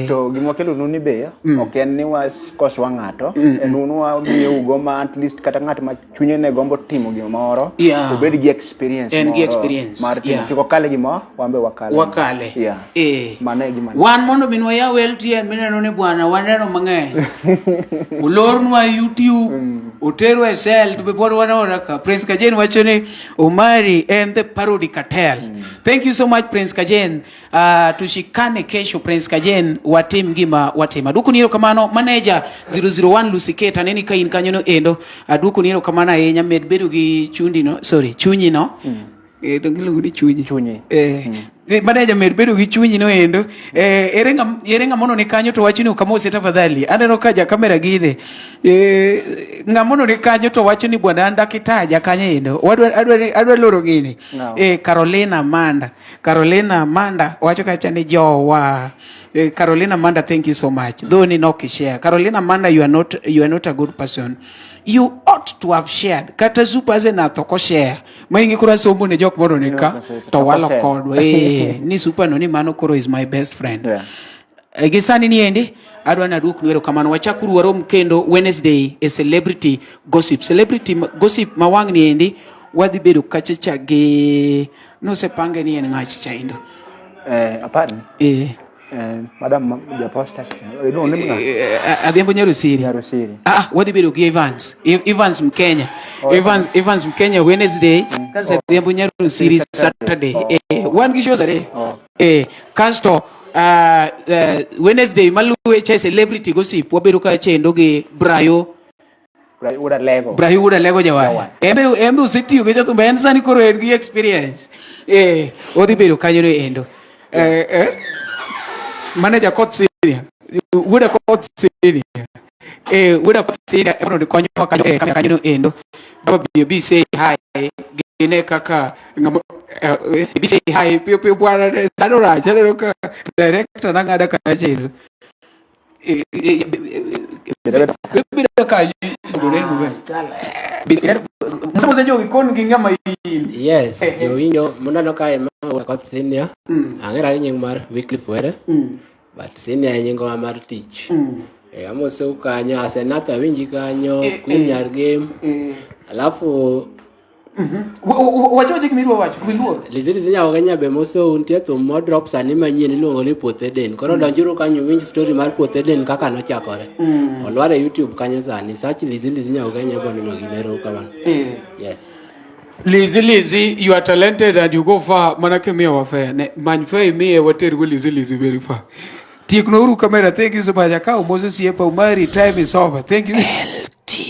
To gima wakelonu ni be ok en ni wakoswa ng'ato. En un wamiyou ma at least kata ng'at ma chunye ne gombo timo gimoro obed gi experience En gi moro experience, mar timo. yeah. Kik okale gima wan be wakale. Wakale. Yeah. Mano e gima. Wan mondo minwa yaw LTN mineno ni bwana waneno mang'eny. Olornwa YouTube, oterwa e cell to be pod waneno ka. Prince Kajen wacho ni Omari en the parody cartel. Thank you so much Prince Kajen. Tushikane kesho Prince Kajen watim gima watimo. Aduoko ni erokamano manager 001 Lucy Kate aneni ka in kanyo no endo. Aduoko ni erokamano ahinya med bedo gi chundi no, sorry, chunyi no. Donge iluongo ni chunyi? Chunyi. Manager med bedo gi chunyi no endo. Ere ng'ama ni kanyo to wacho ni ukamose tafadhali. Aneno ka ja kamera gine. Ng'ama ni kanyo to wacho ni bwana an dak itaja kanyo endo. Adwa loro gini. No. Carolina Manda. Carolina Manda wacho kacha ni jowa. Carolina Manda, thank you so much. Though ni nok share. Carolina Manda, you are not a good person. You ought to have shared. Kata Super Asenath ok oshare. Ma ingi koro asomo ne jok moro ni ka, to walo kodwa. Ni Super no ni mano koro is my best friend. Yeah. Gi sani ni endi, adwa ni aduoknu erokamano. Wachakuru warom kendo Wednesday e Celebrity Gossip. Celebrity Gossip ma wang' ni endi, wadhi bedo kacha cha gi Nosepange ni en ng'ach chaindo. Eh, apani. Eh. Eh, madam japosta. Iluongo ni ng'a? Eh, Adhiambo Nyarusiri. Nyarusiri. Ah, wadhi bedo gi Evans. Evans Mkenya. Oh, Evans Evans Mkenya Wednesday, kasto Adhiambo Nyarusiri Saturday. Oh. Eh, wan gi shows ariyo. Oh. Eh, kasto Wednesday maluwe cha celebrity gossip wabedo ka chendo gi Brayo Wuod Alego. Brayo Wuod Alego Jawar. Jawar. Embe embe osetiyo gi jothumbe en sani koro en gi experience. Eh, odhi bedo kanyo no endo. Eh, eh. Manager Koth Senior. Wuod Akoth Senior. Eh, Wuod Akoth Senior ema mondo konyowa kanyo eh, kanyo no endo. Baba bi bi say hi. Gine kaka ng'ama eh, bi say hi piyo piyo bwana ne sano rach aneno ka director nang'ada kacha ero. Eh, eh, eh, eh, ka Musa jogi kon gi ng'ama in. Yes, jowinjo muneno kae ma Wuod Akoth Senior. Ang'era gi nying mar Wycliffe Were, but Senior e nyingwa mar tich. Eh, amosou kanyo, Asenath awinji kanyo, Queen Nyar Game. Alafu Wacho wacho gima idwa wacho, gima Lizzy Lizzy Nyawakenya be mosou nitie thum modrop sani manyien iluongo ni Puoth Eden. Koro donjuru kanyo uwinj story mar Puoth Eden kaka nochakore. Olwar e YouTube kanyo sani. Search Lizzy Lizzy Nyawakenya ibo neno gine ero kamano. Yes. Lizzy Lizzy, you are talented and you go far. Mana kimiyowa fare. Ne, many fare imiye watergo Lizzy Lizzy very far. Tieknwauru kamera. Thank you so much. Akawo mos osiepa Umari, time is over. Thank you. LTN.